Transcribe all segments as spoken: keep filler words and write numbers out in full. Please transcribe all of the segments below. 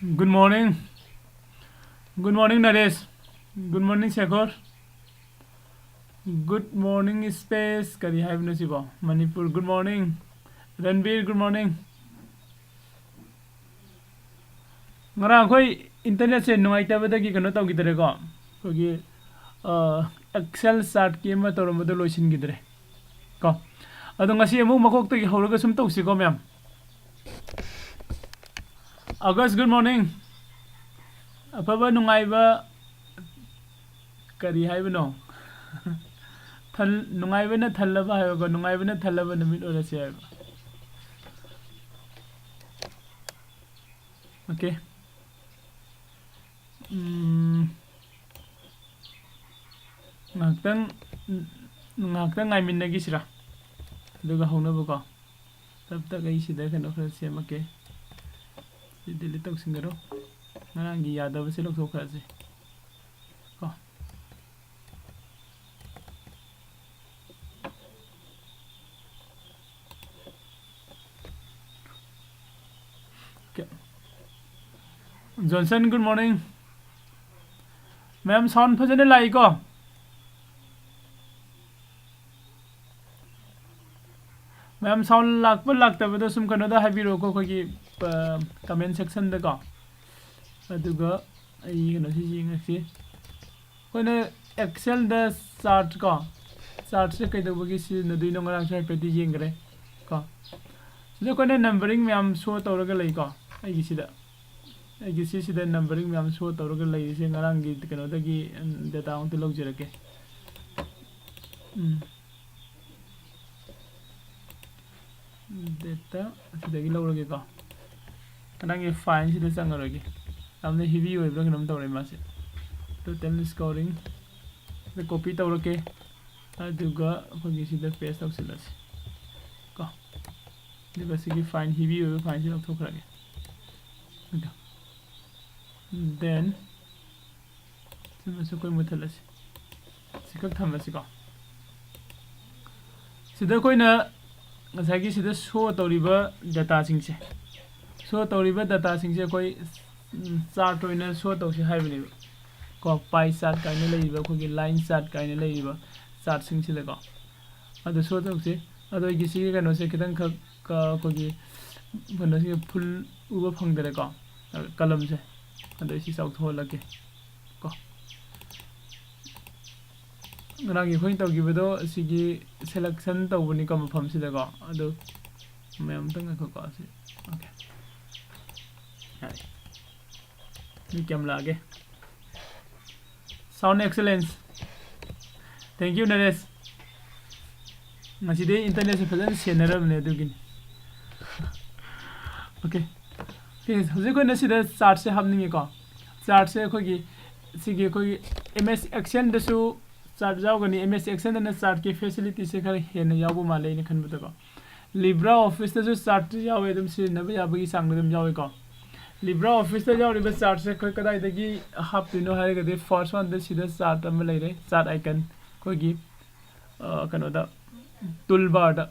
Good morning. Good morning, Naresh. Good morning, Shekhar. Good morning, Space. ꯀꯔꯤ ꯍꯥꯏꯕꯅꯣ ꯁꯤꯕꯣ? Manipur, good morning. ꯔꯟꯕꯤꯔ, good morning. ꯉꯔꯥꯡ ꯑꯩꯈꯣꯏ internetꯁꯦ ꯅꯨꯡꯉꯥꯏꯇꯕꯗꯒꯤ ꯀꯩꯅꯣ ꯇꯧꯈꯤꯗ꯭ꯔꯦꯀꯣ, ꯑꯩꯈꯣꯏꯒꯤ ꯑꯦꯛꯁꯦꯜ ꯆꯥꯔꯠꯀꯤ ꯑꯃ ꯇꯧꯔꯝꯕꯗꯣ ꯂꯣꯏꯁꯤꯟꯈꯤꯗ꯭ꯔꯦ ꯀꯣ꯫ ꯑꯗꯣ ꯉꯁꯤ ꯑꯃꯨꯛ ꯃꯀꯣꯛꯇꯒꯤ ꯍꯧꯔꯒ ꯁꯨꯝ ꯇꯧꯁꯤꯀꯣ ꯃꯌꯥꯝ꯫ August, good morning. ꯑꯐꯕ ꯅꯨꯡꯉꯥꯏꯕ ꯀꯔꯤ ꯍꯥꯏꯕꯅꯣ? ꯊꯜ-, ꯅꯨꯡꯉꯥꯏꯕꯅ ꯊꯜꯂꯕ ꯍꯥꯏꯕꯀꯣ, ꯅꯨꯡꯉꯥꯏꯕꯅ ꯊꯜꯂꯕ ꯅꯨꯃꯤꯠ ꯑꯣꯏꯔꯁꯦ ꯍꯥꯏꯕ꯫ Okay. ꯎꯝ, ꯉꯥꯏꯍꯥꯛꯇꯪ, ꯉꯥꯏꯍꯥꯛꯇꯪ ꯉꯥꯏꯃꯤꯟꯅꯈꯤꯁꯤꯔꯥ? ꯑꯗꯨꯒ ꯍꯧꯅꯕꯀꯣ꯫ ꯇꯞ ꯇꯞ ꯑꯩ ꯁꯤꯗ ꯀꯩꯅꯣ ꯈꯔ ꯁꯦꯝꯃꯛꯀꯦ꯫ ꯁꯤ delete ꯇꯧꯁꯤꯟꯈ꯭ꯔꯣ꯫ ꯉꯔꯥꯡꯒꯤ ꯌꯥꯗꯕꯁꯦ ꯂꯧꯊꯣꯛꯈ꯭ꯔꯁꯦ ꯀꯣ꯫ Okay. Johnson, good morning. ꯃꯌꯥꯝ, sound ꯐꯖꯅ ꯂꯥꯛꯏꯀꯣ? ꯃꯌꯥꯝ, sound ꯂꯥꯛꯄ ꯂꯥꯛꯇꯕꯗꯣ ꯁꯨꯝ ꯀꯩꯅꯣꯗ ꯍꯥꯏꯕꯤꯔꯛꯑꯣꯀꯣ, ꯑꯩꯈꯣꯏꯒꯤ, ꯑ, comment sectionꯗꯀꯣ꯫ ꯑꯗꯨꯒ ꯑꯩ ꯀꯩꯅꯣꯁꯤ ꯌꯦꯡꯉꯛꯁꯤ꯫ ꯑꯩꯈꯣꯏꯅ ꯑꯦꯛꯁꯦꯜꯗ ꯆꯥꯔꯠ ꯀꯣ, ꯆꯥꯔꯠꯁꯦ ꯀꯩꯗꯧꯕꯒꯤ ꯁꯤꯖꯤꯟꯅꯗꯣꯏꯅꯣ ꯉꯔꯥꯡꯁꯨ ꯍꯥꯏꯐꯦꯠꯇꯤ ꯌꯦꯡꯈ꯭ꯔꯦ ꯀꯣ꯫ ꯁꯤꯗ ꯑꯩꯈꯣꯏꯅ numbering ꯃꯌꯥꯝ show ꯇꯧꯔꯒ ꯂꯩꯀꯣ꯫ ꯑꯩꯒꯤꯁꯤꯗ, ꯑꯩꯒꯤ ꯁꯤꯁꯤꯗ numbering ꯃꯌꯥꯝ show ꯇꯧꯔꯒ ꯂꯩꯔꯤꯁꯦ ꯉꯔꯥꯡꯒꯤ ꯀꯩꯅꯣꯗꯒꯤ, ꯎꯝ, data ꯑꯃꯨꯛꯇ ꯂꯧꯖꯔꯛꯀꯦ꯫ ꯎꯝ꯫ Data ꯑꯁꯤꯗꯒꯤ ꯂꯧꯔꯒꯦꯀꯣ꯫ ꯅꯪꯒꯤ fileꯁꯤꯗ ꯆꯪꯉꯔꯣꯏꯒꯦ꯫ ꯌꯥꯝꯅ heavy ꯑꯣꯏꯕ꯭ꯔꯥ ꯀꯩꯅꯣꯝ ꯇꯧꯔꯦ ꯃꯥꯁꯦ꯫ Total scoring ꯁꯤꯗ copy ꯇꯧꯔꯛꯀꯦ꯫ ꯑꯗꯨꯒ ꯑꯩꯈꯣꯏꯒꯤ ꯁꯤꯗ paste ꯇꯧꯁꯤꯜꯂꯁꯤ ꯀꯣ꯫ ꯑꯗꯨꯒ ꯁꯤꯒꯤ file, heavy ꯑꯣꯏꯕ fileꯁꯤ ꯂꯧꯊꯣꯛꯈ꯭ꯔꯒꯦ꯫ ꯑꯗꯣ, then ꯁꯤꯃꯁꯨ ꯑꯩꯈꯣꯏ ꯃꯨꯠꯊꯠꯂꯁꯤ꯫ ꯁꯤꯈꯛ ꯊꯝꯃꯁꯤꯀꯣ꯫ ꯁꯤꯗ ꯑꯩꯈꯣꯏꯅ ꯉꯁꯥꯏꯒꯤ ꯁꯤꯗ show ꯇꯧꯔꯤꯕ dataꯁꯤꯡꯁꯦ, show ꯇꯧꯔꯤꯕ dataꯁꯤꯡꯁꯦ ꯑꯩꯈꯣꯏ ꯆꯥꯔꯠ ꯑꯣꯏꯅ ꯁꯣ ꯇꯧꯁꯤ ꯍꯥꯏꯕꯅꯦꯕ꯫ ꯀꯣ, ꯄꯥꯏ ꯆꯥꯔꯠ ꯀꯥꯏꯅ ꯂꯩꯔꯤꯕ, ꯑꯩꯈꯣꯏꯒꯤ ꯂꯥꯏꯟ ꯆꯥꯔꯠ ꯀꯥꯏꯅ ꯂꯩꯔꯤꯕ ꯆꯥꯔꯠꯁꯤꯡꯁꯤꯗꯀꯣ, ꯑꯗꯨ ꯁꯣ ꯇꯧꯁꯤ꯫ ꯑꯗꯣ ꯑꯩꯒꯤ ꯁꯤꯒꯤ ꯀꯩꯅꯣꯁꯦ ꯈꯤꯇꯪꯈꯛ, ꯑꯩꯈꯣꯏꯒꯤ ꯀꯩꯅꯣꯁꯤ ꯐꯨꯜ ꯎꯕ ꯐꯪꯗꯔꯦꯀꯣ, ꯀꯂꯝꯁꯦ꯫ ꯑꯗꯣ ꯑꯩ ꯁꯤ ꯆꯥꯎꯊꯣꯛꯍꯜꯂꯛꯀꯦ ꯀꯣ꯫ ꯉꯔꯥꯡꯒꯤ ꯑꯩꯈꯣꯏꯅ ꯇꯧꯈꯤꯕꯗꯣ ꯑꯁꯤꯒꯤ ꯁꯦꯂꯦꯛꯁꯟ ꯇꯧꯕꯅꯤꯀꯣ ꯃꯐꯝꯁꯤꯗꯀꯣ꯫ ꯑꯗꯨ ꯃꯌꯥꯝ ꯑꯝꯇꯪ ꯉꯥꯏꯈꯣꯀꯣ꯫ ꯑꯁꯤ, ꯑꯣꯀꯦ, ꯌꯥꯔꯦ꯫ ꯃꯤ ꯀꯌꯥꯝ ꯂꯥꯛꯑꯒꯦ? Sound excellence. Thank you, ꯅꯔꯦꯁ꯫ ꯉꯁꯤꯗꯤ ꯏꯟꯇꯔꯅꯦꯠꯁꯦ ꯐꯖꯅ ꯁꯦꯟꯅꯔꯕꯅꯦ ꯑꯗꯨꯒꯤꯅꯤ꯫ ꯑꯣꯀꯦ꯫ ꯑꯣꯀꯦ, ꯍꯧꯖꯤꯛ ꯑꯩꯈꯣꯏꯅ ꯁꯤꯗ ꯆꯥꯔꯠꯁꯦ ꯍꯥꯞꯅꯤꯡꯉꯤꯀꯣ꯫ ꯆꯥꯔꯠꯁꯦ ꯑꯩꯈꯣꯏꯒꯤ, ꯁꯤꯒꯤ ꯑꯩꯈꯣꯏꯒꯤ ꯑꯦꯝ ꯑꯦꯁ ꯑꯦꯛꯁꯦꯜꯗꯁꯨ ꯆꯥꯔꯠ ꯌꯥꯎꯒꯅꯤ꯫ ꯑꯦꯝ ꯑꯦꯁ ꯑꯦꯛꯁꯦꯜꯗꯅ ꯆꯥꯔꯠꯀꯤ ꯐꯦꯁꯤꯂꯤꯇꯤꯁꯦ ꯈꯔ ꯍꯦꯟꯅ ꯌꯥꯎꯕ ꯃꯥꯜꯂꯦ ꯑꯩꯅ ꯈꯟꯕꯗꯀꯣ꯫ ꯂꯤꯕ꯭ꯔꯥ ꯑꯣꯐꯤꯁꯇꯁꯨ ꯆꯥꯔꯠ ꯌꯥꯎꯋꯦ, ꯑꯗꯨꯝ ꯁꯤꯖꯤꯟꯅꯕ ꯌꯥꯕꯒꯤ ꯆꯥꯡꯗ ꯑꯗꯨꯝ ꯌꯥꯎꯋꯦꯀꯣ꯫ ꯂꯤꯕ꯭ꯔꯥ ꯑꯣꯐꯤꯁꯇ ꯌꯥꯎꯔꯤꯕ ꯆꯥꯔꯠꯁꯦ ꯑꯩꯈꯣꯏ ꯀꯗꯥꯏꯗꯒꯤ ꯍꯥꯞꯇꯣꯏꯅꯣ ꯍꯥꯏꯔꯒꯗꯤ, ꯐꯥꯔꯁ ꯋꯥꯟꯗ ꯁꯤꯗ ꯆꯥꯔꯠ ꯑꯃ ꯂꯩꯔꯦ, ꯆꯥꯔꯠ ꯑꯥꯏꯀꯟ ꯑꯩꯈꯣꯏꯒꯤ, ꯑ, ꯀꯩꯅꯣꯗ, ꯇꯨꯜ ꯕꯥꯔꯗ꯫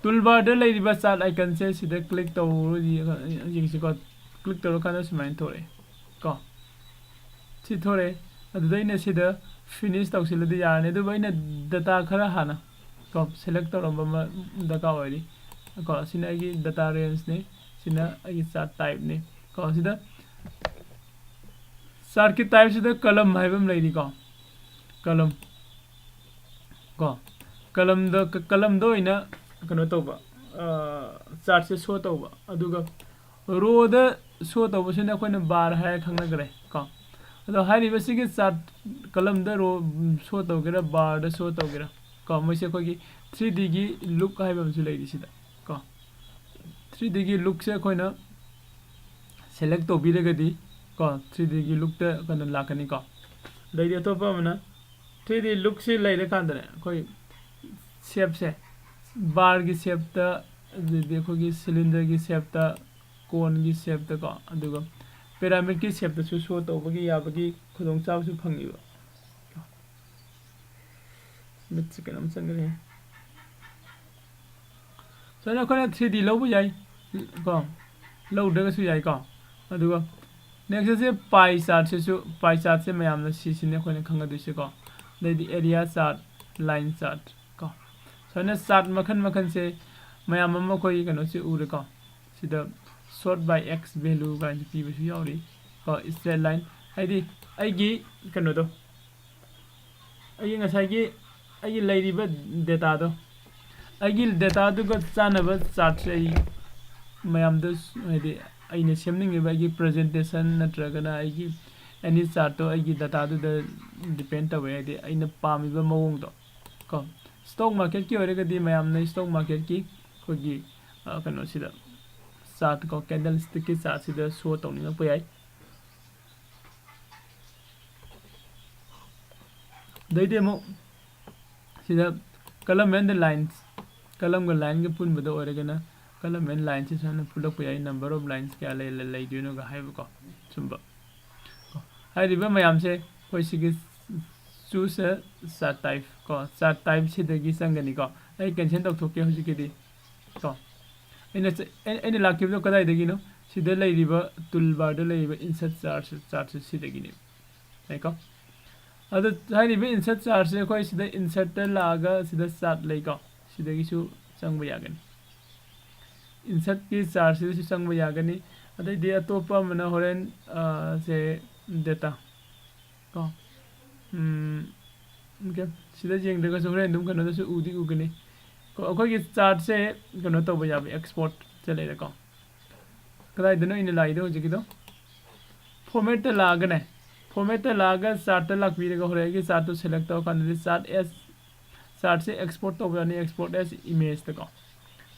ꯇꯨꯜ ꯕꯥꯔꯗ ꯂꯩꯔꯤꯕ ꯆꯥꯔꯠ ꯑꯥꯏꯀꯟꯁꯦ ꯁꯤꯗ ꯀ꯭ꯂꯤꯛ ꯇꯧꯔ ꯌꯦꯡ-, ꯌꯦꯡꯁꯤꯀꯣ꯫ ꯀ꯭ꯂꯤꯛ ꯇꯧꯔꯀꯥꯟꯗ ꯁꯨꯃꯥꯏꯅ ꯊꯣꯛꯂꯛꯑꯦ ꯀꯣ꯫ ꯁꯤ ꯊꯣꯛꯂꯛꯑꯦ꯫ ꯑꯗꯨꯗ ꯑꯩꯅ ꯁꯤꯗ ꯐꯤꯅꯤꯁ ꯇꯧꯁꯤꯜꯂꯗꯤ ꯌꯥꯔꯅꯤ꯫ ꯑꯗꯨꯕꯨ ꯑꯩꯅ ꯗꯇꯥ ꯈꯔ ꯍꯥꯟꯅ ꯀꯣ ꯁꯦꯂꯦꯛ ꯇꯧꯔꯝꯕ ꯑꯃ ꯗꯔꯀꯥꯔ ꯑꯣꯏꯔꯤ꯫ ꯀꯣ, ꯁꯤꯅ ꯑꯩꯒꯤ ꯗꯇꯥ ꯔꯦꯟꯖꯅꯤ, ꯁꯤꯅ ꯑꯩꯒꯤ ꯆꯥꯔꯠ ꯇꯥꯏꯞꯅꯤ꯫ ꯀꯣ, ꯁꯤꯗ ꯆꯥꯔꯠꯀꯤ ꯇꯥꯏꯞꯁꯤꯗ ꯀꯂꯝ ꯍꯥꯏꯕ ꯑꯃ ꯂꯩꯔꯤꯀꯣ꯫ ꯀꯂꯝ ꯀꯣ, ꯀꯂꯝꯗ, ꯀ-, ꯀꯂꯝꯗ ꯑꯣꯏꯅ ꯀꯩꯅꯣ ꯇꯧꯕ, ꯑ, ꯆꯥꯔꯠꯁꯦ ꯁꯣ ꯇꯧꯕ꯫ ꯑꯗꯨꯒ ꯔꯣꯗ ꯁꯣ ꯇꯧꯕꯁꯤꯅ ꯑꯩꯈꯣꯏꯅ ꯕꯥꯔ ꯍꯥꯏꯔ ꯈꯪꯅꯈ꯭ꯔꯦ ꯀꯣ꯫ ꯑꯗꯣ ꯍꯥꯏꯔꯤꯕꯁꯤꯒꯤ ꯆꯥꯔꯠ ꯀꯂꯝꯗ ꯔꯣ, ꯎꯝ, ꯁꯣ ꯇꯧꯒꯦꯔꯥ, ꯕꯥꯔꯗ ꯁꯣ ꯇꯧꯒꯦꯔꯥ ꯀꯣ, ꯃꯣꯏꯁꯦ ꯑꯩꯈꯣꯏꯒꯤ ꯊ꯭ꯔꯤ ꯗꯤꯒꯤ ꯂꯨꯛ ꯍꯥꯏꯕ ꯑꯃꯁꯨ ꯂꯩꯔꯤ ꯁꯤꯗ ꯀꯣ꯫ ꯊ꯭ꯔꯤ ꯗꯤꯒꯤ ꯂꯨꯛꯁꯦ ꯑꯩꯈꯣꯏꯅ ꯁꯦꯂꯦꯛ ꯇꯧꯕꯤꯔꯒꯗꯤ ꯀꯣ, ꯊ꯭ꯔꯤ ꯗꯤꯒꯤ ꯂꯨꯛꯇ ꯀꯩꯅꯣ ꯂꯥꯛꯀꯅꯤꯀꯣ꯫ ꯑꯗꯩꯗꯤ ꯑꯇꯣꯞꯄ ꯑꯃꯅ ꯊ꯭ꯔꯤ ꯗꯤ ꯂꯨꯛꯁꯤ ꯂꯩꯔꯀꯥꯟꯗꯅꯦ, ꯑꯩꯈꯣꯏ ꯁꯦꯞꯁꯦ, ꯕꯥꯔꯒꯤ ꯁꯦꯞꯇ, ꯑꯗꯨꯗꯤ ꯑꯩꯈꯣꯏꯒꯤ ꯁꯤꯂꯤꯟꯗꯔꯒꯤ ꯁꯦꯞꯇ, ꯀꯣꯟꯒꯤ ꯁꯦꯞꯇꯀꯣ, ꯑꯗꯨꯒ ꯄꯤꯔꯥꯃꯤꯗꯀꯤ ꯁꯦꯞꯇꯁꯨ ꯁꯣ ꯇꯧꯕꯒꯤ ꯌꯥꯕꯒꯤ ꯈꯨꯗꯣꯡꯆꯥꯕꯁꯨ ꯐꯪꯉꯤꯕ꯫ ꯃꯤꯠꯁꯦ ꯀꯩꯅꯣꯝ ꯆꯪꯈ꯭ꯔꯦ꯫ ꯁꯨꯃꯥꯏꯅ ꯑꯩꯈꯣꯏꯅ ꯊ꯭ꯔꯤ ꯗꯤ ꯂꯧꯕ ꯌꯥꯏ ꯀꯣ, ꯂꯧꯗ꯭ꯔꯒꯁꯨ ꯌꯥꯏꯀꯣ꯫ ꯑꯗꯨꯒ Next ꯑꯁꯦ pie chartꯁꯤꯁꯨ, pie chartꯁꯦ ꯃꯌꯥꯝꯅ ꯁꯤꯁꯤꯅꯦ ꯑꯩꯈꯣꯏꯅ ꯈꯪꯒꯗꯣꯏꯁꯦꯀꯣ꯫ ꯑꯗꯩꯗꯤ area chart, line chart ꯀꯣ꯫ ꯁꯨꯃꯥꯏꯅ chart ꯃꯈꯜ ꯃꯈꯜꯁꯦ ꯃꯌꯥꯝ ꯑꯃ ꯑꯩꯈꯣꯏ ꯀꯩꯅꯣꯁꯦ ꯎꯔꯦꯀꯣ꯫ ꯁꯤꯗ sort by x value ꯀꯥꯏꯅ ꯄꯤꯕꯁꯨ ꯌꯥꯎꯔꯤ ꯀꯣ, straight line꯫ ꯍꯥꯏꯗꯤ ꯑꯩꯒꯤ ꯀꯩꯅꯣꯗꯣ, ꯑꯩꯒꯤ ꯉꯁꯥꯏꯒꯤ ꯑꯩꯒꯤ ꯂꯩꯔꯤꯕ dataꯗꯣ, ꯑꯩꯒꯤ dataꯗꯨꯒ ꯆꯥꯟꯅꯕ chartꯁꯦ ꯑꯩ ꯃꯌꯥꯝꯗ ꯍꯥꯏꯗꯤ ꯑꯩꯅ ꯁꯦꯝꯅꯤꯡꯉꯤꯕ ꯑꯩꯒꯤ presentation ꯅꯠꯇ꯭ꯔꯒꯅ ꯑꯩꯒꯤ any chartꯇꯣ ꯑꯩꯒꯤ dataꯗꯨꯗ depend ꯇꯧꯋꯦ꯫ ꯍꯥꯏꯗꯤ ꯑꯩꯅ ꯄꯥꯝꯃꯤꯕ ꯃꯑꯣꯡꯗꯣ ꯀꯣ꯫ Stock marketꯀꯤ ꯑꯣꯏꯔꯒꯗꯤ ꯃꯌꯥꯝꯅ stock marketꯀꯤ ꯑꯩꯈꯣꯏꯒꯤ, ꯑ, ꯀꯩꯅꯣꯁꯤꯗ chart ꯀꯣ, candlestickꯀꯤ chartꯁꯤꯗ show ꯇꯧꯅꯤꯡꯉꯛꯄ ꯌꯥꯏ꯫ ꯑꯗꯩꯗꯤ ꯑꯃꯨꯛ ꯁꯤꯗ column and the lines, columnꯒ lineꯒ ꯄꯨꯟꯕꯗ ꯑꯣꯏꯔꯒꯅ column and linesꯁꯦ ꯁꯨꯃꯥꯏꯅ ꯄꯨꯜꯂꯛꯄ ꯌꯥꯏ, number of lines ꯀꯌꯥ ꯂꯩ-, ꯂꯩꯗꯣꯏꯅꯣꯒ ꯍꯥꯏꯕꯀꯣ, ꯁꯨꯝꯕ꯫ ꯀꯣ, ꯍꯥꯏꯔꯤꯕ ꯃꯌꯥꯝꯁꯦ ꯑꯩꯈꯣꯏ ꯁꯤꯒꯤ choose a chart type ꯀꯣ, chart typeꯁꯤꯗꯒꯤ ꯆꯪꯒꯅꯤꯀꯣ꯫ ꯑꯩ cancel ꯇꯧꯊꯣꯛꯀꯦ ꯍꯧꯖꯤꯛꯀꯤꯗꯤ ꯀꯣ꯫ ꯑꯩꯅ ꯆ-, ꯑꯩ-, ꯑꯩꯅ ꯂꯥꯛꯈꯤꯕꯗꯣ ꯀꯗꯥꯏꯗꯒꯤꯅꯣ? ꯁꯤꯗ ꯂꯩꯔꯤꯕ toolbarꯗ ꯂꯩꯔꯤꯕ insert chart, chartꯁꯦ ꯁꯤꯗꯒꯤꯅꯦ꯫ ꯌꯥꯏꯀꯣ? ꯑꯗꯣ ꯍꯥꯏꯔꯤꯕ insert chartꯁꯦ ꯑꯩꯈꯣꯏ ꯁꯤꯗ insertꯇ ꯂꯥꯛꯑꯒ ꯁꯤꯗ chart ꯂꯩꯀꯣ, ꯁꯤꯗꯒꯤꯁꯨ ꯆꯪꯕ ꯌꯥꯒꯅꯤ꯫ Insertꯀꯤ chartꯁꯤꯗꯁꯨ ꯆꯪꯕ ꯌꯥꯒꯅꯤ꯫ ꯑꯗꯩꯗꯤ ꯑꯇꯣꯞꯄ ꯑꯃꯅ ꯍꯣꯔꯦꯟ, ꯑ, ꯁꯦ data ꯀꯣ꯫ ꯎꯝ, okay꯫ ꯁꯤꯗ ꯌꯦꯡꯗ꯭ꯔꯒꯁꯨ ꯍꯣꯔꯦꯟ ꯑꯗꯨꯝ ꯀꯩꯅꯣꯗꯁꯨ ꯎꯗꯤ ꯎꯒꯅꯤ꯫ ꯀꯣ, ꯑꯩꯈꯣꯏꯒꯤ chartꯁꯦ ꯀꯩꯅꯣ ꯇꯧꯕ ꯌꯥꯕ, exportꯁꯦ ꯂꯩꯔꯦꯀꯣ꯫ ꯀꯗꯥꯏꯗꯅꯣ ꯑꯩꯅ ꯂꯥꯛꯏꯗꯣ ꯍꯧꯖꯤꯛꯀꯤꯗꯣ? Formatꯇ ꯂꯥꯛꯑꯒꯅꯦ, formatꯇ ꯂꯥꯛꯑꯒ chartꯇ ꯂꯥꯛꯄꯤꯔꯒ ꯍꯣꯔꯦꯟ ꯑꯩꯒꯤ chartꯇꯣ select ꯇꯧꯔꯀꯥꯟꯗꯗꯤ chart as, chartꯁꯦ export ꯇꯧꯕ ꯌꯥꯅꯤ, export as imageꯇꯀꯣ꯫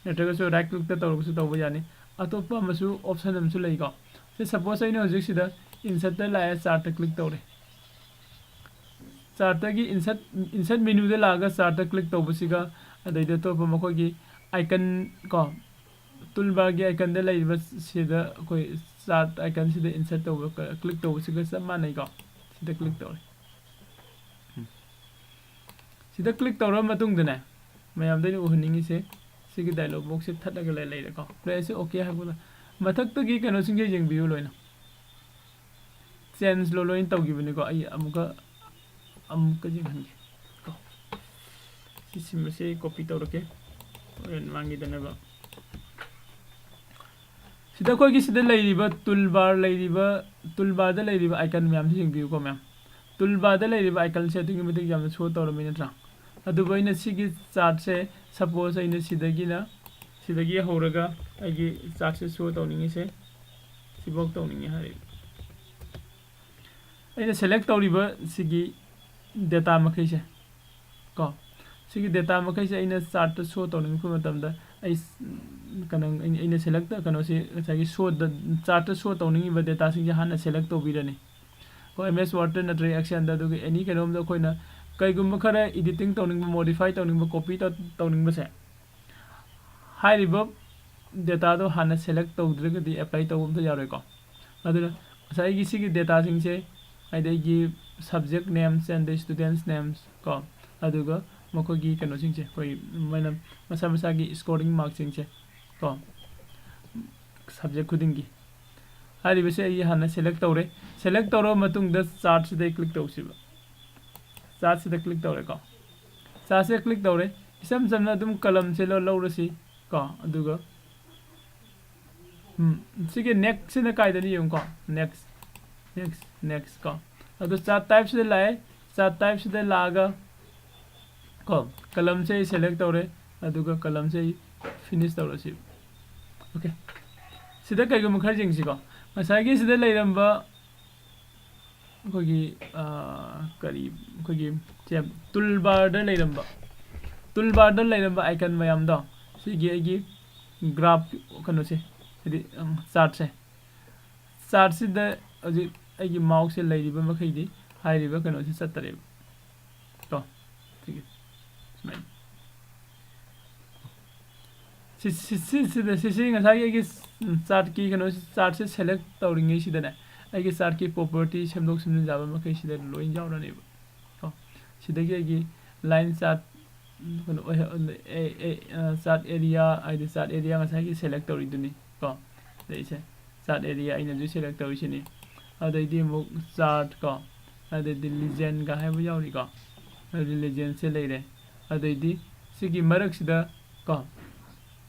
ꯅꯠꯇ꯭ꯔꯒꯁꯨ right clickꯇ ꯇꯧꯔꯒꯁꯨ ꯇꯧꯕ ꯌꯥꯅꯤ꯫ ꯑꯇꯣꯞꯄ ꯑꯃꯁꯨ option ꯑꯃꯁꯨ ꯂꯩꯀꯣ꯫ ꯁꯤ suppose ꯑꯩꯅ ꯍꯧꯖꯤꯛ ꯁꯤꯗ insertꯇ ꯂꯥꯛꯑꯦ, chartꯇ click ꯇꯧꯔꯦ꯫ Chartꯇꯒꯤ insert, insert menuꯗ ꯂꯥꯛꯑꯒ chartꯇ click ꯇꯧꯕꯁꯤꯒ, ꯑꯗꯩꯗꯤ ꯑꯇꯣꯞꯄ ꯃꯈꯣꯏꯒꯤ icon ꯀꯣ, toolbarꯒꯤ iconꯗ ꯂꯩꯔꯤꯕ ꯁꯤꯗ ꯑꯩꯈꯣꯏ chart iconꯁꯤꯗ insert ꯇꯧꯕ, click ꯇꯧꯕꯁꯤꯒ ꯆꯞ ꯃꯥꯟꯅꯩꯀꯣ꯫ ꯁꯤꯗ click ꯇꯧꯔꯦ꯫ ꯎꯝ꯫ ꯁꯤꯗ click ꯇꯧꯔꯕ ꯃꯇꯨꯡꯗꯅꯦ, ꯃꯌꯥꯝꯗ ꯑꯩꯅ ꯎꯍꯟꯅꯤꯡꯉꯤꯁꯦ, ꯁꯤꯒꯤ dialog boxꯁꯦ ꯊꯠꯂꯒ ꯂꯩ-, ꯂꯩꯔꯦꯀꯣ꯫ Press OK ꯍꯥꯏꯕꯗ ꯃꯊꯛꯇꯒꯤ ꯀꯩꯅꯣꯁꯤꯡꯁꯦ ꯌꯦꯡꯕꯤꯌꯨ ꯂꯣꯏꯅ꯫ ꯆꯦꯟꯖ ꯂꯣꯏ ꯇꯧꯈꯤꯕꯅꯤꯀꯣ꯫ ꯑꯩ ꯑꯃꯨꯛꯀ ꯑꯃꯨꯛꯀ ꯌꯦꯡꯍꯟꯒꯦ ꯀꯣ꯫ ꯁꯤ ꯁꯤꯝ ꯑꯁꯤ ꯀꯣꯄꯤ ꯇꯧꯔꯛꯀꯦ, ꯍꯣꯔꯦꯟ ꯃꯥꯡꯈꯤꯗꯅꯕ꯫ ꯁꯤꯗ ꯑꯩꯈꯣꯏꯒꯤ ꯁꯤꯗ ꯂꯩꯔꯤꯕ ꯇꯨꯜ ꯕꯥꯔ ꯂꯩꯔꯤꯕ ꯇꯨꯜ ꯕꯥꯔꯗ ꯂꯩꯔꯤꯕ ꯑꯥꯏꯀꯟ ꯃꯌꯥꯝꯁꯤ ꯌꯦꯡꯕꯤꯌꯨꯀꯣ ꯃꯌꯥꯝ꯫ ꯇꯨꯜ ꯕꯥꯔꯗ ꯂꯩꯔꯤꯕ ꯑꯥꯏꯀꯟꯁꯦ ꯑꯗꯨꯛꯀꯤ ꯃꯇꯤꯛ ꯌꯥꯝꯅ ꯁꯣ ꯇꯧꯔꯝꯃꯤ ꯅꯠꯇ꯭ꯔꯥ? ꯑꯗꯨꯕꯨ ꯑꯩꯅ ꯁꯤꯒꯤ ꯆꯥꯔꯠꯁꯦ, ꯁꯄꯣꯁ ꯑꯩꯅ ꯁꯤꯗꯒꯤꯅ ꯁꯤꯗꯒꯤ ꯍꯧꯔꯒ ꯑꯩꯒꯤ ꯆꯥꯔꯠꯁꯦ ꯁꯣ ꯇꯧꯅꯤꯡꯉꯤꯁꯦ ꯁꯤꯐꯧ ꯇꯧꯅꯤꯡꯉꯤ ꯍꯥꯏꯔꯦ꯫ ꯑꯩꯅ ꯁꯦꯂꯦꯛ ꯇꯧꯔꯤꯕ ꯁꯤꯒꯤ ꯗꯦꯇꯥ ꯃꯈꯩꯁꯦ ꯀꯣ, ꯁꯤꯒꯤ ꯗꯦꯇꯥ ꯃꯈꯩꯁꯦ ꯑꯩꯅ ꯆꯥꯔꯠꯇ ꯁꯣ ꯇꯧꯅꯤꯡꯉꯛꯄ ꯃꯇꯝꯗ ꯑꯩ ꯁ-, ꯀꯩꯅꯣ, ꯑꯩꯅ, ꯑꯩꯅ ꯁꯦꯂꯦꯛ ꯀꯩꯅꯣꯁꯤ ꯉꯁꯥꯏꯒꯤ ꯁꯣꯗ, ꯆꯥꯔꯠꯇ ꯁꯣ ꯇꯧꯅꯤꯡꯉꯤꯕ ꯗꯦꯇꯥꯁꯤꯡꯁꯦ ꯍꯥꯟꯅ ꯁꯦꯂꯦꯛ ꯇꯧꯕꯤꯔꯅꯤ꯫ ꯍꯣꯏ, ꯑꯦꯝ ꯑꯦꯁ ꯋꯥꯔꯗꯇ ꯅꯠꯇ꯭ꯔꯒ ꯑꯦꯛꯁꯦꯜꯗ, ꯑꯗꯨꯒ ꯑꯦꯅꯤ ꯀꯩꯅꯣꯝꯗ ꯑꯩꯈꯣꯏꯅ ꯀꯩꯒꯨꯝꯕ ꯈꯔ ꯏꯗꯤꯇꯤꯡ ꯇꯧꯅꯤꯡꯕ, ꯃꯣꯗꯤꯐꯥꯏ ꯇꯧꯅꯤꯡꯕ, ꯀꯣꯄꯤ ꯇꯧꯅꯤꯡꯕꯁꯦ, ꯍꯥꯏꯔꯤꯕ ꯗꯦꯇꯥꯗꯣ ꯍꯥꯟꯅ ꯁꯦꯂꯦꯛ ꯇꯧꯗ꯭ꯔꯒꯗꯤ ꯑꯦꯄ꯭ꯂꯥꯏ ꯇꯧꯕ ꯑꯝꯇ ꯌꯥꯔꯣꯏꯀꯣ꯫ ꯑꯗꯨꯅ ꯉꯁꯥꯏꯒꯤ ꯁꯤꯒꯤ ꯗꯦꯇꯥꯁꯤꯡꯁꯦ, ꯍꯥꯏꯗꯤ ꯑꯩꯒꯤ subject names and the students names ꯀꯣ, ꯑꯗꯨꯒ ꯃꯈꯣꯏꯒꯤ ꯀꯩꯅꯣꯁꯤꯡꯁꯦ, ꯑꯩꯈꯣꯏ ꯃꯣꯏꯅ ꯃꯁꯥ ꯃꯁꯥꯒꯤ ꯁ꯭ꯀꯣꯔꯤꯡ ꯃꯥꯔꯛꯁꯤꯡꯁꯦ ꯀꯣ, ꯁꯕꯖꯦꯛ ꯈꯨꯗꯤꯡꯒꯤ꯫ ꯍꯥꯏꯔꯤꯕꯁꯦ ꯑꯩ ꯍꯥꯟꯅ ꯁꯦꯂꯦꯛ ꯇꯧꯔꯦ꯫ ꯁꯦꯂꯦꯛ ꯇꯧꯔꯕ ꯃꯇꯨꯡꯗ ꯆꯥꯔꯠꯁꯤꯗ ꯑꯩ ꯀ꯭ꯂꯤꯛ ꯇꯧꯁꯤꯕ꯫ ꯆꯥꯔꯠꯁꯤꯗ ꯀ꯭ꯂꯤꯛ ꯇꯧꯔꯦꯀꯣ꯫ ꯆꯥꯔꯠꯁꯤꯗ ꯀ꯭ꯂꯤꯛ ꯇꯧꯔꯦ꯫ ꯏꯆꯝ ꯆꯝꯅ ꯑꯗꯨꯝ ꯀꯂꯝꯁꯦ ꯂꯧ-, ꯂꯧꯔꯁꯤ ꯀꯣ꯫ ꯑꯗꯨꯒ, ꯎꯝ, ꯁꯤꯒꯤ ꯅꯦꯛꯁꯁꯤꯅ ꯀꯥꯏꯗꯅ ꯌꯦꯡꯉꯨꯀꯣ꯫ ꯅꯦꯛꯁ, ꯅꯦꯛꯁ, ꯅꯦꯛꯁ ꯀꯣ꯫ ꯑꯗꯨ ꯆꯥꯔꯠ ꯇꯥꯏꯞꯁꯤꯗ ꯂꯥꯛꯑꯦ꯫ ꯆꯥꯔꯠ ꯇꯥꯏꯞꯁꯤꯗ ꯂꯥꯛꯑꯒ ꯀꯣ, ꯀꯂꯝꯁꯦ ꯑꯩ ꯁꯦꯂꯦꯛ ꯇꯧꯔꯦ꯫ ꯑꯗꯨꯒ ꯀꯂꯝꯁꯦ ꯑꯩ ꯐꯤꯅꯤꯁ ꯇꯧꯔꯁꯤ꯫ ꯑꯣꯀꯦ꯫ ꯁꯤꯗ ꯀꯩꯒꯨꯝꯕ ꯈꯔ ꯌꯦꯡꯁꯤꯀꯣ꯫ ꯉꯁꯥꯏꯒꯤ ꯁꯤꯗ ꯂꯩꯔꯝꯕ ꯑꯩꯈꯣꯏꯒꯤ, ꯑꯥ, ꯀꯔꯤ, ꯑꯩꯈꯣꯏꯒꯤ ꯁꯦ ꯇꯨꯜ ꯕꯥꯔꯗ ꯂꯩꯔꯝꯕ, ꯇꯨꯜ ꯕꯥꯔꯗ ꯂꯩꯔꯝꯕ ꯑꯥꯏꯀꯟ ꯃꯌꯥꯝꯗꯣ, ꯁꯤꯒꯤ ꯑꯩꯒꯤ ꯒ꯭ꯔꯥꯐ ꯀꯩꯅꯣꯁꯦ, ꯍꯥꯏꯗꯤ, ꯎꯝ, ꯆꯥꯔꯠꯁꯦ, ꯆꯥꯔꯠꯁꯤꯗ ꯍꯧꯖꯤꯛ ꯑꯩꯒꯤ ꯃꯥꯎꯁꯁꯦ ꯂꯩꯔꯤꯕ ꯃꯈꯩꯗꯤ ꯍꯥꯏꯔꯤꯕ ꯀꯩꯅꯣꯁꯦ ꯆꯠꯇꯔꯦꯕ꯫ ꯀꯣ, ꯁꯤꯒꯤ ꯁꯨꯃꯥꯏꯅ꯫ ꯁꯤ, ꯁꯤ, ꯁꯤ, ꯁꯤꯗ, ꯁꯤ, ꯁꯤ ꯉꯁꯥꯏꯒꯤ ꯑꯩꯒꯤ ꯆꯥꯔꯠꯀꯤ ꯀꯩꯅꯣ, ꯆꯥꯔꯠꯁꯦ ꯁꯦꯂꯦꯛ ꯇꯧꯔꯤꯉꯩꯁꯤꯗꯅꯦ, ꯑꯩꯒꯤ ꯆꯥꯔꯠꯀꯤ ꯄ꯭ꯔꯣꯄꯔꯇꯤ ꯁꯦꯝꯗꯣꯛ ꯁꯦꯝꯖꯤꯟ ꯌꯥꯕ ꯃꯈꯩ ꯁꯤꯗ ꯂꯣꯏ ꯌꯥꯎꯔꯅꯦꯕ꯫ ꯀꯣ, ꯁꯤꯗꯒꯤ ꯑꯩꯒꯤ ꯂꯥꯏꯟ ꯆꯥꯔꯠ, ꯀꯩꯅꯣ ꯑꯣꯏꯍ-, ꯑꯦ, ꯑꯦ, ꯑ, ꯆꯥꯔꯠ ꯑꯦꯔꯤꯌꯥ, ꯍꯥꯏꯗꯤ ꯆꯥꯔꯠ ꯑꯦꯔꯤꯌꯥ ꯉꯁꯥꯏꯒꯤ ꯁꯦꯂꯦꯛ ꯇꯧꯔꯤꯗꯨꯅꯤ꯫ ꯀꯣ, ꯑꯗꯩꯁꯦ ꯆꯥꯔꯠ ꯑꯦꯔꯤꯌꯥ ꯑꯩꯅ ꯍꯧꯖꯤꯛ ꯁꯦꯂꯦꯛ ꯇꯧꯔꯤꯁꯤꯅꯤ꯫ ꯑꯗꯩꯗꯤ ꯑꯃꯨꯛ chart ꯀꯣ, ꯑꯗꯩꯗꯤ legendꯒ ꯍꯥꯏꯕ ꯌꯥꯎꯔꯤꯀꯣ꯫ ꯑꯗꯩꯗꯤ legendꯁꯦ ꯂꯩꯔꯦ꯫ ꯑꯗꯩꯗꯤ ꯁꯤꯒꯤ ꯃꯔꯛꯁꯤꯗ ꯀꯣ,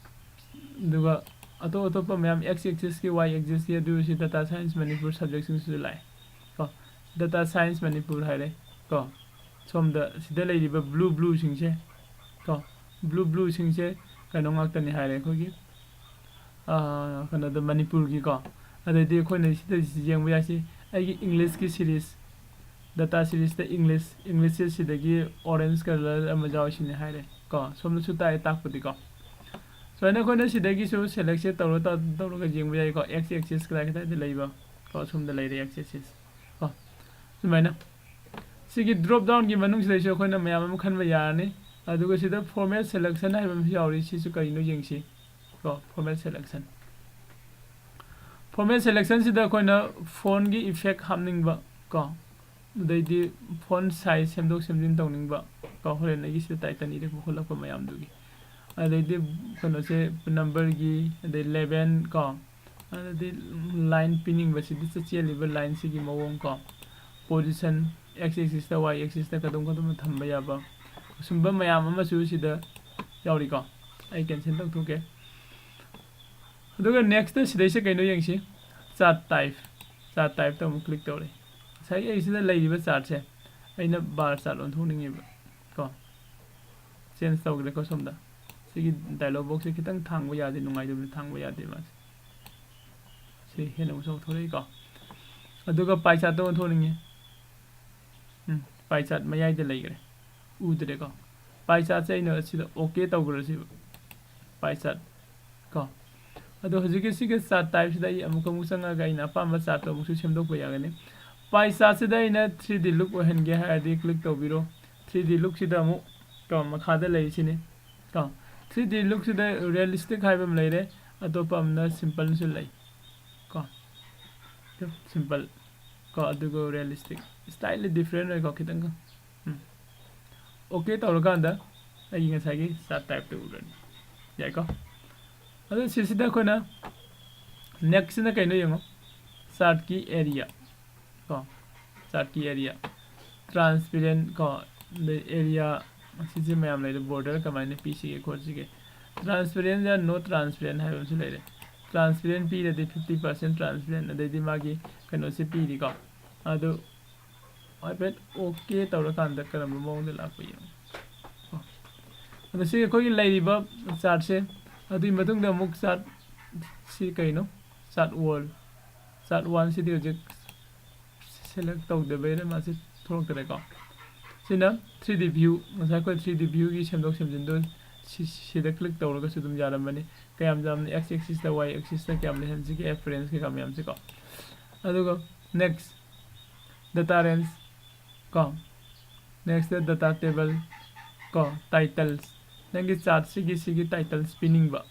ꯑꯗꯨꯒ ꯑꯇꯣꯞ ꯑꯇꯣꯞꯄ ꯃꯌꯥꯝ x axisꯀꯤ, y axisꯀꯤ, ꯑꯗꯨ ꯁꯤ Data Science Manipur subjectꯁꯤꯡꯁꯤꯁꯨ ꯂꯥꯛꯑꯦ ꯀꯣ꯫ Data Science Manipur ꯍꯥꯏꯔꯦ ꯀꯣ꯫ ꯁꯣꯝꯗ ꯁꯤꯗ ꯂꯩꯔꯤꯕ blue blueꯁꯤꯡꯁꯦ ꯀꯣ, blue blueꯁꯤꯡꯁꯦ ꯀꯩꯅꯣ ꯉꯥꯛꯇꯅꯤ ꯍꯥꯏꯔꯦ, ꯑꯩꯈꯣꯏꯒꯤ, ꯑꯥ, ꯀꯩꯅꯣꯗ, ꯃꯅꯤꯄꯨꯔꯒꯤꯀꯣ꯫ ꯑꯗꯩꯗꯤ ꯑꯩꯈꯣꯏꯅ ꯁꯤꯗ ꯌꯦꯡꯕ ꯌꯥꯏꯁꯤ, ꯑꯩꯒꯤ Englishꯀꯤ series, data seriesꯇ English, Englishꯁꯦ ꯁꯤꯗꯒꯤ orange colour ꯑꯃ ꯌꯥꯎꯔꯤꯁꯤꯅꯦ ꯍꯥꯏꯔꯦ ꯀꯣ꯫ ꯁꯣꯝꯗꯁꯨ ꯇꯥꯛꯑꯦ ꯇꯥꯛꯄꯗꯤꯀꯣ꯫ ꯁꯨꯃꯥꯏꯅ ꯑꯩꯈꯣꯏꯅ ꯁꯤꯗꯒꯤꯁꯨ selectꯁꯦ ꯇꯧꯔ ꯇꯧ-, ꯇꯧꯔꯒ ꯌꯦꯡꯕ ꯌꯥꯏꯀꯣ꯫ X axis ꯀꯗꯥꯏ ꯀꯗꯥꯏꯗ ꯂꯩꯕ ꯀꯣ, ꯁꯣꯝꯗ ꯂꯩꯔꯦ x axis ꯀꯣ꯫ ꯁꯨꯃꯥꯏꯅ ꯁꯤꯒꯤ drop downꯒꯤ ꯃꯅꯨꯡꯁꯤꯗꯩꯁꯨ ꯑꯩꯈꯣꯏꯅ ꯃꯌꯥꯝ ꯑꯃ ꯈꯟꯕ ꯌꯥꯔꯅꯤ꯫ ꯑꯗꯨꯒ ꯁꯤꯗ format selection ꯍꯥꯏꯕ ꯑꯃꯁꯨ ꯌꯥꯎꯔꯤ, ꯁꯤꯁꯨ ꯀꯔꯤꯅꯣ ꯌꯦꯡꯁꯤ ꯀꯣ꯫ Format selection, format selectionꯁꯤꯗ ꯑꯩꯈꯣꯏꯅ fontꯀꯤ effect ꯍꯥꯞꯅꯤꯡꯕ ꯀꯣ, ꯑꯗꯩꯗꯤ font size ꯁꯦꯝꯗꯣꯛ ꯁꯦꯝꯖꯤꯟ ꯇꯧꯅꯤꯡꯕ ꯀꯣ, ꯍꯣꯔꯦꯟ ꯑꯩꯒꯤ ꯁꯤꯗ title ꯏꯔꯛꯄ ꯈꯣꯠꯂꯛꯄ ꯃꯌꯥꯝꯗꯨꯒꯤ, ꯑꯗꯩꯗꯤ ꯀꯩꯅꯣꯁꯦ, numberꯒꯤ, ꯑꯗꯩ eleven ꯀꯣ, ꯑꯗꯩꯗꯤ line ꯄꯤꯅꯤꯡꯕꯁꯤꯗꯤ ꯆꯦ-, ꯆꯦꯜꯂꯤꯕ lineꯁꯤꯒꯤ ꯃꯑꯣꯡ ꯀꯣ, position, x axisꯇ y axisꯇ ꯀꯗꯣꯝ ꯀꯗꯣꯝꯗ ꯊꯝꯕ ꯌꯥꯕ, ꯁꯨꯝꯕ ꯃꯌꯥꯝ ꯑꯃꯁꯨ ꯁꯤꯗ ꯌꯥꯎꯔꯤꯀꯣ꯫ ꯑꯩ cancel ꯇꯧꯊꯣꯛꯀꯦ꯫ ꯑꯗꯨꯒ nextꯇ ꯁꯤꯗꯩꯁꯦ ꯀꯩꯅꯣ ꯌꯦꯡꯁꯤ, chart type, chart typeꯇ ꯑꯃꯨꯛ click ꯇꯧꯔꯦ꯫ ꯉꯁꯥꯏꯒꯤ ꯑꯩ ꯁꯤꯗ ꯂꯩꯔꯤꯕ chartꯁꯦ ꯑꯩꯅ bar chart ꯑꯣꯟꯊꯣꯛꯅꯤꯡꯉꯦꯕ ꯀꯣ꯫ Change ꯇꯧꯈ꯭ꯔꯦꯀꯣ ꯁꯣꯝꯗ꯫ ꯁꯤꯒꯤ dialog boxꯁꯦ ꯈꯤꯇꯪ ꯊꯥꯡꯕ ꯌꯥꯗꯦ, ꯅꯨꯡꯉꯥꯏꯇꯕꯅꯤ, ꯊꯥꯡꯕ ꯌꯥꯗꯦ ꯃꯥꯁꯦ꯫ ꯁꯤ ꯍꯦꯟꯅ ꯑꯃꯨꯛ ꯆꯥꯎꯊꯣꯔꯛꯏꯀꯣ꯫ ꯑꯗꯨꯒ pie chartꯇ ꯑꯣꯟꯊꯣꯛꯅꯤꯡꯉꯤ꯫ ꯎꯝ, pie chart ꯃꯌꯥꯏꯗ ꯂꯩꯈ꯭ꯔꯦ꯫ ꯎꯗ꯭ꯔꯦꯀꯣ꯫ Pie chartꯁꯦ ꯑꯩꯅ ꯁꯤꯗ OK ꯇꯧꯈ꯭ꯔꯁꯤꯕ꯫ Pie chart ꯀꯣ꯫ ꯑꯗꯣ ꯍꯧꯖꯤꯛꯀꯤ ꯁꯤꯒꯤ chart typeꯁꯤꯗ ꯑꯩ ꯑꯃꯨꯛ ꯑꯃꯨꯛ ꯆꯪꯉꯒ ꯑꯩꯅ ꯑꯄꯥꯝꯕ chartꯇꯣ ꯑꯃꯨꯛꯁꯨ ꯁꯦꯝꯗꯣꯛꯄ ꯌꯥꯒꯅꯤ꯫ Pie chartꯁꯤꯗ ꯑꯩꯅ three D look ꯑꯣꯏꯍꯟꯒꯦ ꯍꯥꯏꯔꯗꯤ click ꯇꯧꯕꯤꯔꯣ꯫ Three D lookꯁꯤꯗ ꯑꯃꯨꯛ ꯀꯣ, ꯃꯈꯥꯗ ꯂꯩꯔꯤꯁꯤꯅꯤ ꯀꯣ꯫ Three D lookꯁꯤꯗ realistic ꯍꯥꯏꯕ ꯑꯃ ꯂꯩꯔꯦ, ꯑꯇꯣꯞꯄ ꯑꯃꯅ simpleꯁꯨ ꯂꯩ ꯀꯣ꯫ Simple ꯀꯣ, ꯑꯗꯨꯒ realistic, slightly different ꯑꯣꯏꯀꯣ, ꯈꯤꯇꯪ꯫ ꯎꯝ꯫ OK ꯇꯧꯔꯀꯥꯟꯗ ꯑꯩꯒꯤ ꯉꯁꯥꯏꯒꯤ chart typeꯇꯨ ꯎꯔꯅꯤ꯫ ꯌꯥꯏꯀꯣ? ꯑꯗꯨ ꯁꯤꯁꯤꯗ ꯑꯩꯈꯣꯏꯅ nextꯁꯤꯅ ꯀꯩꯅꯣ ꯌꯦꯡꯉꯣ꯫ Chartꯀꯤ area ꯀꯣ, chartꯀꯤ area, transparent ꯀꯣ, ꯑꯗꯩ area, ꯁꯤꯁꯦ ꯃꯌꯥꯝ ꯂꯩꯔꯦ, border ꯀꯃꯥꯏꯅ ꯄꯤꯁꯤꯒꯦ ꯈꯣꯠꯁꯤꯒꯦ꯫ Transparent ꯌꯥ no transparent ꯍꯥꯏꯕ ꯑꯃꯁꯨ ꯂꯩꯔꯦ꯫ Transparent ꯄꯤꯔꯗꯤ fifty percent transparent, ꯑꯗꯩꯗꯤ ꯃꯥꯒꯤ ꯀꯩꯅꯣꯁꯦ ꯄꯤꯔꯤꯀꯣ, ꯑꯗꯨ ꯍꯥꯏꯐꯦꯠ okay ꯇꯧꯔꯀꯥꯟꯗ ꯀꯔꯝꯕ ꯃꯑꯣꯡꯗ ꯂꯥꯛꯄ ꯌꯦꯡꯉꯨ꯫ ꯀꯣ꯫ ꯑꯗꯣ ꯁꯤ ꯑꯩꯈꯣꯏꯒꯤ ꯂꯩꯔꯤꯕ chartꯁꯦ, ꯑꯗꯨꯒꯤ ꯃꯇꯨꯡꯗ ꯑꯃꯨꯛ chart ꯁꯤ ꯀꯩꯅꯣ? Chart wall꯫ Chart one ꯁꯤꯗꯤ ꯍꯧꯖꯤꯛ select ꯇꯧꯗꯕꯩꯅ ꯃꯥꯁꯤ ꯊꯣꯛꯂꯛꯇꯔꯦꯀꯣ꯫ ꯁꯤꯅ three D view, ꯉꯁꯥꯏ ꯑꯩꯈꯣꯏ three D viewꯒꯤ ꯁꯦꯝꯗꯣꯛ ꯁꯦꯝꯖꯤꯟꯗꯣ ꯁꯤ-, ꯁꯤꯗ click ꯇꯧꯔꯒꯁꯨ ꯑꯗꯨꯝ ꯌꯥꯔꯝꯃꯅꯤ꯫ ꯀꯌꯥꯝ ꯌꯥꯝꯅ x axisꯇ, y axisꯇ ꯀꯌꯥꯝ ꯂꯩꯍꯟꯁꯤꯒꯦ, appearance ꯀꯩꯀꯥ ꯃꯌꯥꯝꯁꯦꯀꯣ꯫ ꯑꯗꯨꯒ next, data range ꯀꯣ, next data table ꯀꯣ, titles, ꯅꯪꯒꯤ chartꯁꯤꯒꯤ, ꯁꯤꯒꯤ titles ꯄꯤꯅꯤꯡꯕ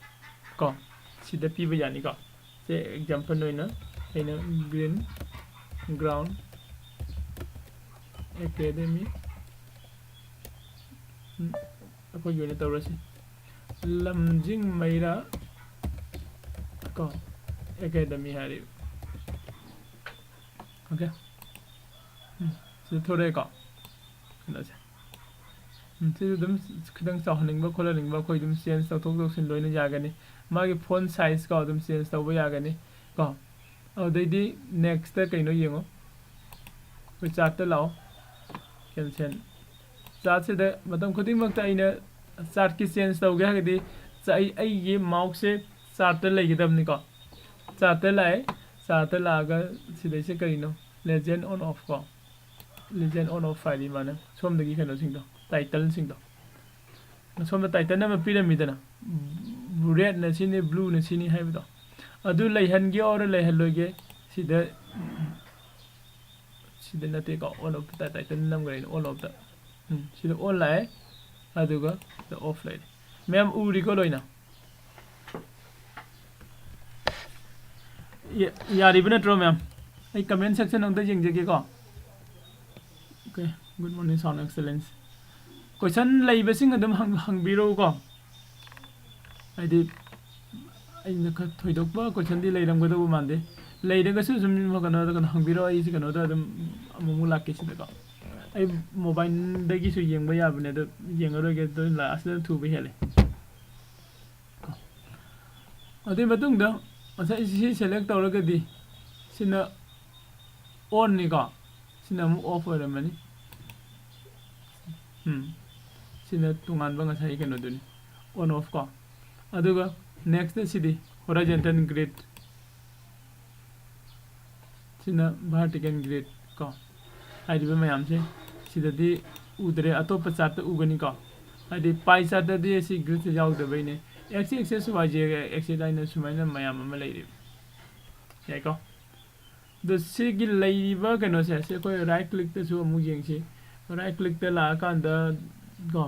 ꯀꯣ, ꯁꯤꯗ ꯄꯤꯕ ꯌꯥꯅꯤꯀꯣ꯫ ꯁꯦ example ꯑꯣꯏꯅ ꯑꯩꯅ Green Ground Academy, ꯎꯝ, ꯑꯩꯈꯣꯏꯒꯤ ꯑꯣꯏꯅ ꯇꯧꯔꯁꯤ, ꯂꯝꯖꯤꯡ ꯃꯩꯔꯥ ꯀꯣ Academy ꯍꯥꯏꯔꯤꯕ꯫ Okay꯫ ꯎꯝ, ꯁꯤꯗ ꯊꯣꯔꯛꯑꯦꯀꯣ ꯀꯩꯅꯣꯁꯦ꯫ ꯎꯝ, ꯁꯤꯁꯨ ꯑꯗꯨꯝ ꯈꯤꯇꯪ ꯆꯥꯎꯍꯟꯅꯤꯡꯕ ꯈꯣꯠꯍꯟꯅꯤꯡꯕ ꯑꯩꯈꯣꯏ ꯑꯗꯨꯝ change ꯇꯧꯊꯣꯛ ꯇꯧꯁꯤꯟ ꯂꯣꯏꯅ ꯌꯥꯒꯅꯤ꯫ ꯃꯥꯒꯤ font size ꯀꯣ ꯑꯗꯨꯝ change ꯇꯧꯕ ꯌꯥꯒꯅꯤ ꯀꯣ꯫ ꯑꯗꯨꯗꯩꯗꯤ nextꯇ ꯀꯩꯅꯣ ꯌꯦꯡꯉꯣ, ꯑꯩꯈꯣꯏ chartꯇ ꯂꯥꯛꯑꯣ꯫ Cancel꯫ Chartꯁꯤꯗ ꯃꯇꯝ ꯈꯨꯗꯤꯡꯃꯛꯇ ꯑꯩꯅ chartꯀꯤ change ꯇꯧꯒꯦ ꯍꯥꯏꯔꯒꯗꯤ ꯆ-, ꯑꯩ, ꯑꯩꯒꯤ mouseꯁꯦ chartꯇ ꯂꯩꯒꯗꯕꯅꯤꯀꯣ꯫ Chartꯇ ꯂꯥꯛꯑꯦ, chartꯇ ꯂꯥꯛꯑꯒ ꯁꯤꯗꯩꯁꯦ ꯀꯔꯤꯅꯣ? Legend on off ꯀꯣ꯫ Legend on off ꯍꯥꯏꯗꯤ ꯃꯥꯅ ꯁꯣꯝꯗꯒꯤ ꯀꯩꯅꯣꯁꯤꯡꯗꯣ, titleꯁꯤꯡꯗꯣ꯫ ꯁꯣꯝꯗ title ꯑꯃ ꯄꯤꯔꯝꯃꯤꯗꯅ, redꯅ ꯁꯤꯅꯤ, blueꯅ ꯁꯤꯅꯤ ꯍꯥꯏꯕꯗꯣ꯫ ꯑꯗꯨ ꯂꯩꯍꯟꯒꯦ or ꯂꯩꯍꯜꯂꯣꯏꯒꯦ, ꯁꯤꯗ, ꯁꯤꯗ ꯅꯠꯇꯦꯀꯣ, all of the title ꯅꯝꯈ꯭ꯔꯦ ꯑꯩꯅ, all of the꯫ ꯎꯝ, ꯁꯤꯗ all ꯂꯥꯛꯑꯦ, ꯑꯗꯨꯒ ꯁꯤꯗ off ꯂꯩꯔꯦ꯫ ꯃꯌꯥꯝ ꯎꯔꯤꯀꯣ ꯂꯣꯏꯅ? ꯌꯥ-, ꯌꯥꯔꯤꯕ ꯅꯠꯇ꯭ꯔꯣ ꯃꯌꯥꯝ? ꯑꯩ comment section ꯑꯝꯇ ꯌꯦꯡꯖꯒꯦꯀꯣ꯫ Okay, good morning, Sound Excellence꯫ Question ꯂꯩꯕꯁꯤꯡ ꯑꯗꯨꯝ ꯍꯪ-, ꯍꯪꯕꯤꯔꯛꯎꯀꯣ꯫ ꯍꯥꯏꯗꯤ, ꯑꯩꯅ ꯈꯔ ꯊꯣꯏꯗꯣꯛꯄ questionꯗꯤ ꯂꯩꯔꯝꯒꯗꯧꯕ ꯃꯥꯟꯗꯦ꯫ ꯂꯩꯔꯒꯁꯨ ꯁꯨꯝ ꯀꯩꯅꯣꯗ ꯀꯩꯅꯣ ꯍꯪꯕꯤꯔꯛꯑꯣ, ꯑꯩꯁꯦ ꯀꯩꯅꯣꯗ ꯑꯗꯨꯝ ꯑꯃꯨꯛ ꯑꯃꯨꯛ ꯂꯥꯛꯀꯦ ꯁꯤꯗꯀꯣ꯫ ꯑꯩ ꯃꯣꯕꯥꯏꯜꯗꯒꯤꯁꯨ ꯌꯦꯡꯕ ꯌꯥꯕꯅꯦ, ꯑꯗꯣ ꯌꯦꯡꯉꯔꯣꯏꯒꯦ, ꯑꯗꯨ ꯂꯥꯁꯇ ꯊꯨꯕ ꯍꯦꯜꯂꯦ꯫ ꯑꯗꯨꯒꯤ ꯃꯇꯨꯡꯗ ꯉꯁꯥꯏ ꯁꯤ ꯁꯦꯂꯦꯛ ꯇꯧꯔꯒꯗꯤ ꯁꯤꯅ ꯑꯣꯟꯅꯤꯀꯣ, ꯁꯤꯅ ꯑꯃꯨꯛ ꯑꯣꯐ ꯑꯣꯏꯔꯝꯃꯅꯤ꯫ ꯎꯝ, ꯁꯤꯅ ꯇꯣꯉꯥꯟꯕ ꯉꯁꯥꯏꯒꯤ ꯀꯩꯅꯣꯗꯨꯅꯤ, ꯑꯣꯟ ꯑꯣꯐ ꯀꯣ꯫ ꯑꯗꯨꯒ ꯅꯦꯛꯁꯇ ꯁꯤꯗꯤ ꯍꯣꯔꯥꯏꯖꯟꯇꯦꯜ ꯒ꯭ꯔꯤꯠ, ꯁꯤꯅ ꯚꯥꯔꯇꯤꯀꯦꯜ ꯒ꯭ꯔꯤꯠ ꯀꯣ꯫ ꯍꯥꯏꯔꯤꯕ ꯃꯌꯥꯝꯁꯦ ꯁꯤꯗꯗꯤ ꯎꯗ꯭ꯔꯦ, ꯑꯇꯣꯞꯄ ꯆꯥꯔꯠꯇ ꯎꯒꯅꯤꯀꯣ꯫ ꯍꯥꯏꯗꯤ ꯄꯥꯏ ꯆꯥꯔꯠꯇꯗꯤ ꯑꯁꯤ ꯒ꯭ꯔꯤꯠꯁꯦ ꯌꯥꯎꯗꯕꯩꯅꯦ꯫ ꯑꯦꯛꯁ ꯑꯦꯛꯁꯦꯁ, ꯋꯥꯏ ꯖꯦ ꯑꯦꯛꯁꯦꯁ ꯍꯥꯏꯅ ꯁꯨꯃꯥꯏꯅ ꯃꯌꯥꯝ ꯑꯃ ꯂꯩꯔꯤꯕ, ꯌꯥꯏꯀꯣ꯫ ꯑꯗꯣ ꯁꯤꯒꯤ ꯂꯩꯔꯤꯕ ꯀꯩꯅꯣꯁꯦ, ꯁꯤ ꯑꯩꯈꯣꯏ ꯔꯥꯏꯠ ꯀ꯭ꯂꯤꯛꯇꯁꯨ ꯑꯃꯨꯛ ꯌꯦꯡꯁꯤ꯫ ꯔꯥꯏꯠ ꯀ꯭ꯂꯤꯛꯇ ꯂꯥꯛꯑꯀꯥꯟꯗ ꯀꯣ,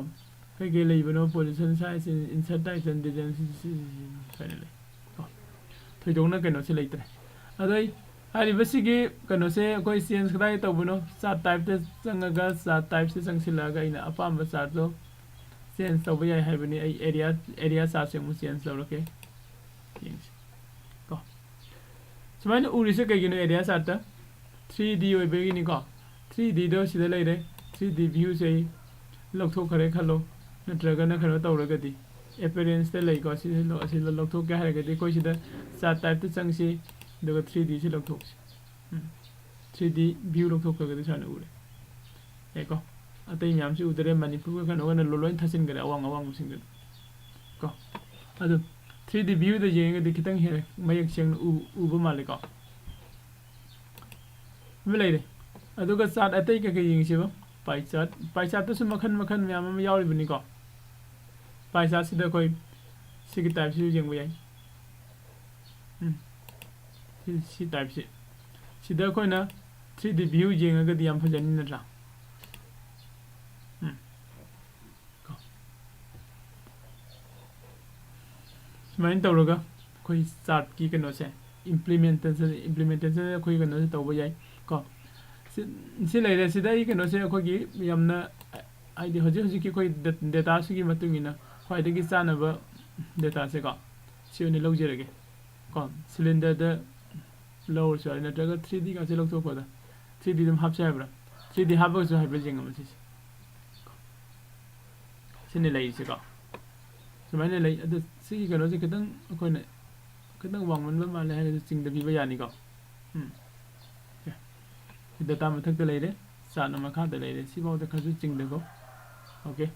ꯀꯩꯀꯩ ꯂꯩꯕꯅꯣ, position, size, insert, title, design, ꯁꯤ, ꯁꯤ, ꯁꯤ, ꯁꯤ ꯁꯨꯃꯥꯏꯅ ꯂꯩ ꯀꯣ꯫ ꯊꯣꯏꯗꯣꯛꯅ ꯀꯩꯅꯣꯁꯦ ꯂꯩꯇ꯭ꯔꯦ꯫ ꯑꯗꯣ ꯑꯩ ꯍꯥꯏꯔꯤꯕꯁꯤꯒꯤ ꯀꯩꯅꯣꯁꯦ ꯑꯩꯈꯣꯏ ꯆꯦꯟꯖ ꯀꯗꯥꯏꯗ ꯇꯧꯕꯅꯣ? ꯆꯥꯔꯠ ꯇꯥꯏꯞꯇ ꯆꯪꯉꯒ, ꯆꯥꯔꯠ ꯇꯥꯏꯞꯁꯦ ꯆꯪꯁꯤꯜꯂꯛꯑꯒ ꯑꯩꯅ ꯑꯄꯥꯝꯕ ꯆꯥꯔꯠꯇꯣ ꯆꯦꯟꯖ ꯇꯧꯕ ꯌꯥꯏ ꯍꯥꯏꯕꯅꯤ꯫ ꯑꯩ ꯑꯦꯔꯤꯌꯥ, ꯑꯦꯔꯤꯌꯥ ꯆꯥꯔꯠꯁꯦ ꯑꯃꯨꯛ ꯆꯦꯟꯖ ꯇꯧꯔꯛꯀꯦ, ꯌꯦꯡꯁꯤ ꯀꯣ꯫ ꯁꯨꯃꯥꯏꯅ ꯎꯔꯤꯁꯦ ꯀꯩꯒꯤꯅꯣ? ꯑꯦꯔꯤꯌꯥ ꯆꯥꯔꯠꯇ ꯊ꯭ꯔꯤ ꯗꯤ ꯑꯣꯏꯕꯒꯤꯅꯤꯀꯣ꯫ ꯊ꯭ꯔꯤ ꯗꯤꯗꯣ ꯁꯤꯗ ꯂꯩꯔꯦ꯫ ꯊ꯭ꯔꯤ ꯗꯤ ꯚ꯭ꯌꯨꯁꯦ ꯑꯩ ꯂꯧꯊꯣꯛꯈ꯭ꯔꯦ ꯈꯜꯂꯣ, ꯅꯠꯇ꯭ꯔꯒꯅ ꯀꯩꯅꯣ ꯇꯧꯔꯒꯗꯤ, ꯑꯦꯄꯤꯌꯔꯦꯟꯁꯇ ꯂꯩꯀꯣ, ꯁꯤ ꯂꯧ-, ꯑꯁꯤ ꯂꯧꯊꯣꯛꯀꯦ ꯍꯥꯏꯔꯒꯗꯤ ꯑꯩꯈꯣꯏ ꯁꯤꯗ ꯆꯥꯔꯠ ꯇꯥꯏꯞꯇ ꯆꯪꯁꯤ, ꯑꯗꯨꯒ ꯊ꯭ꯔꯤ ꯗꯤꯁꯤ ꯂꯧꯊꯣꯛꯁꯤ꯫ ꯎꯝ꯫ ꯊ꯭ꯔꯤ ꯗꯤ ꯚ꯭ꯌꯨ ꯂꯧꯊꯣꯛꯈ꯭ꯔꯒꯗꯤ ꯁꯨꯃꯥꯏꯅ ꯎꯔꯦ꯫ ꯌꯥꯏꯀꯣ? ꯑꯇꯩ ꯃꯌꯥꯝꯁꯤ ꯎꯗ꯭ꯔꯦ, ꯃꯅꯤꯄꯨꯔꯒ ꯀꯩꯅꯣꯒꯅ ꯂꯣ-, ꯂꯣꯏ ꯊꯥꯖꯤꯟꯈ꯭ꯔꯦ, ꯑꯋꯥꯡ ꯑꯋꯥꯡꯕꯁꯤꯡꯗꯨꯗ ꯀꯣ꯫ ꯑꯗꯨ ꯊ꯭ꯔꯤ ꯗꯤ ꯚ꯭ꯌꯨꯗ ꯌꯦꯡꯉꯒꯗꯤ ꯈꯤꯇꯪ ꯍꯦꯟꯅ ꯃꯌꯦꯛ ꯁꯦꯡꯅ ꯎ-, ꯎꯕ ꯃꯥꯜꯂꯦꯀꯣ꯫ ꯑꯃ ꯂꯩꯔꯦ꯫ ꯑꯗꯨꯒ ꯆꯥꯔꯠ ꯑꯇꯩ ꯀꯩꯀꯩ ꯌꯦꯡꯁꯤꯕ? ꯄꯥꯏ ꯆꯥꯔꯠ, ꯄꯥꯏ ꯆꯥꯔꯠꯇꯁꯨ ꯃꯈꯜ ꯃꯈꯜ ꯃꯌꯥꯝ ꯑꯃ ꯌꯥꯎꯔꯤꯕꯅꯤꯀꯣ꯫ ꯄꯥꯏ ꯆꯥꯔꯠꯁꯤꯗ ꯑꯩꯈꯣꯏ ꯁꯤꯒꯤ ꯇꯥꯏꯞꯁꯤꯁꯨ ꯌꯦꯡꯕ ꯌꯥꯏ꯫ ꯎꯝ꯫ ꯁꯤ, ꯁꯤ ꯇꯥꯏꯞꯁꯤ꯫ ꯁꯤꯗ ꯑꯩꯈꯣꯏꯅ ꯊ꯭ꯔꯤ ꯗꯤ ꯚ꯭ꯌꯨ ꯌꯦꯡꯉꯒꯗꯤ ꯌꯥꯝ ꯐꯖꯅꯤ, ꯅꯠꯇ꯭ꯔꯥ? ꯎꯝ꯫ ꯀꯣ꯫ ꯁꯨꯃꯥꯏꯅ ꯇꯧꯔꯒ ꯑꯩꯈꯣꯏ ꯆꯥꯔꯠꯀꯤ ꯀꯩꯅꯣꯁꯦ, ꯏꯝꯄ꯭ꯂꯤꯃꯦꯟꯇꯦꯁꯟ, ꯏꯝꯄ꯭ꯂꯤꯃꯦꯟꯇꯦꯁꯟ ꯑꯩꯈꯣꯏ ꯀꯩꯅꯣꯁꯦ ꯇꯧꯕ ꯌꯥꯏ ꯀꯣ꯫ ꯁꯤ, ꯁꯤ ꯂꯩꯔꯦ꯫ ꯁꯤꯗ ꯑꯩ ꯀꯩꯅꯣꯁꯦ ꯑꯩꯈꯣꯏꯒꯤ ꯌꯥꯝꯅ, ꯍꯥꯏꯗꯤ ꯍꯧꯖꯤꯛ ꯍꯧꯖꯤꯛꯀꯤ ꯑꯩꯈꯣꯏ ꯗꯦ-, ꯗꯦꯇꯥꯁꯤꯒꯤ ꯃꯇꯨꯡ ꯏꯟꯅ ꯈ꯭ꯋꯥꯏꯗꯒꯤ ꯆꯥꯟꯅꯕ ꯗꯦꯇꯥꯁꯦꯀꯣ, ꯁꯤ ꯑꯣꯏꯅ ꯂꯧꯖꯔꯒꯦ ꯀꯣ꯫ ꯁꯤꯂꯤꯟꯗꯔꯗ ꯂꯧꯔꯁꯨ ꯌꯥꯔꯦ, ꯅꯠꯇ꯭ꯔꯒ ꯊ꯭ꯔꯤ ꯗꯤ ꯀꯥꯁꯦ ꯂꯧꯊꯣꯛꯄꯗ ꯊ꯭ꯔꯤ ꯗꯤ ꯑꯗꯨꯝ ꯍꯥꯞꯁꯦ ꯍꯥꯏꯕ꯭ꯔꯥ? ꯊ꯭ꯔꯤ ꯗꯤ ꯍꯥꯞꯄꯒꯁꯨ ꯍꯥꯏꯐꯦꯠ ꯌꯦꯡꯉꯝꯃꯁꯤ꯫ ꯁꯤꯅꯤ ꯂꯩꯔꯤꯁꯦꯀꯣ꯫ ꯁꯨꯃꯥꯏꯅ ꯂꯩ꯫ ꯑꯗꯨ ꯁꯤꯒꯤ ꯀꯩꯅꯣꯁꯦ ꯈꯤꯇꯪ ꯑꯩꯈꯣꯏꯅ ꯈꯤꯇꯪ ꯋꯥꯡꯃꯟꯕ ꯃꯥꯜꯂꯦ ꯍꯥꯏꯔꯒꯁꯨ ꯆꯤꯡꯗꯕꯤꯕ ꯌꯥꯅꯤꯀꯣ꯫ ꯎꯝ꯫ ꯑꯣꯀꯦ꯫ ꯁꯤ ꯗꯇꯥ ꯃꯊꯛꯇ ꯂꯩꯔꯦ, ꯆꯥꯔꯠꯅ ꯃꯈꯥꯗ ꯂꯩꯔꯦ꯫ ꯁꯤꯐꯥꯎꯗ ꯈꯔꯁꯨ ꯆꯤꯡꯗꯀꯣ꯫ ꯑꯣꯀꯦ꯫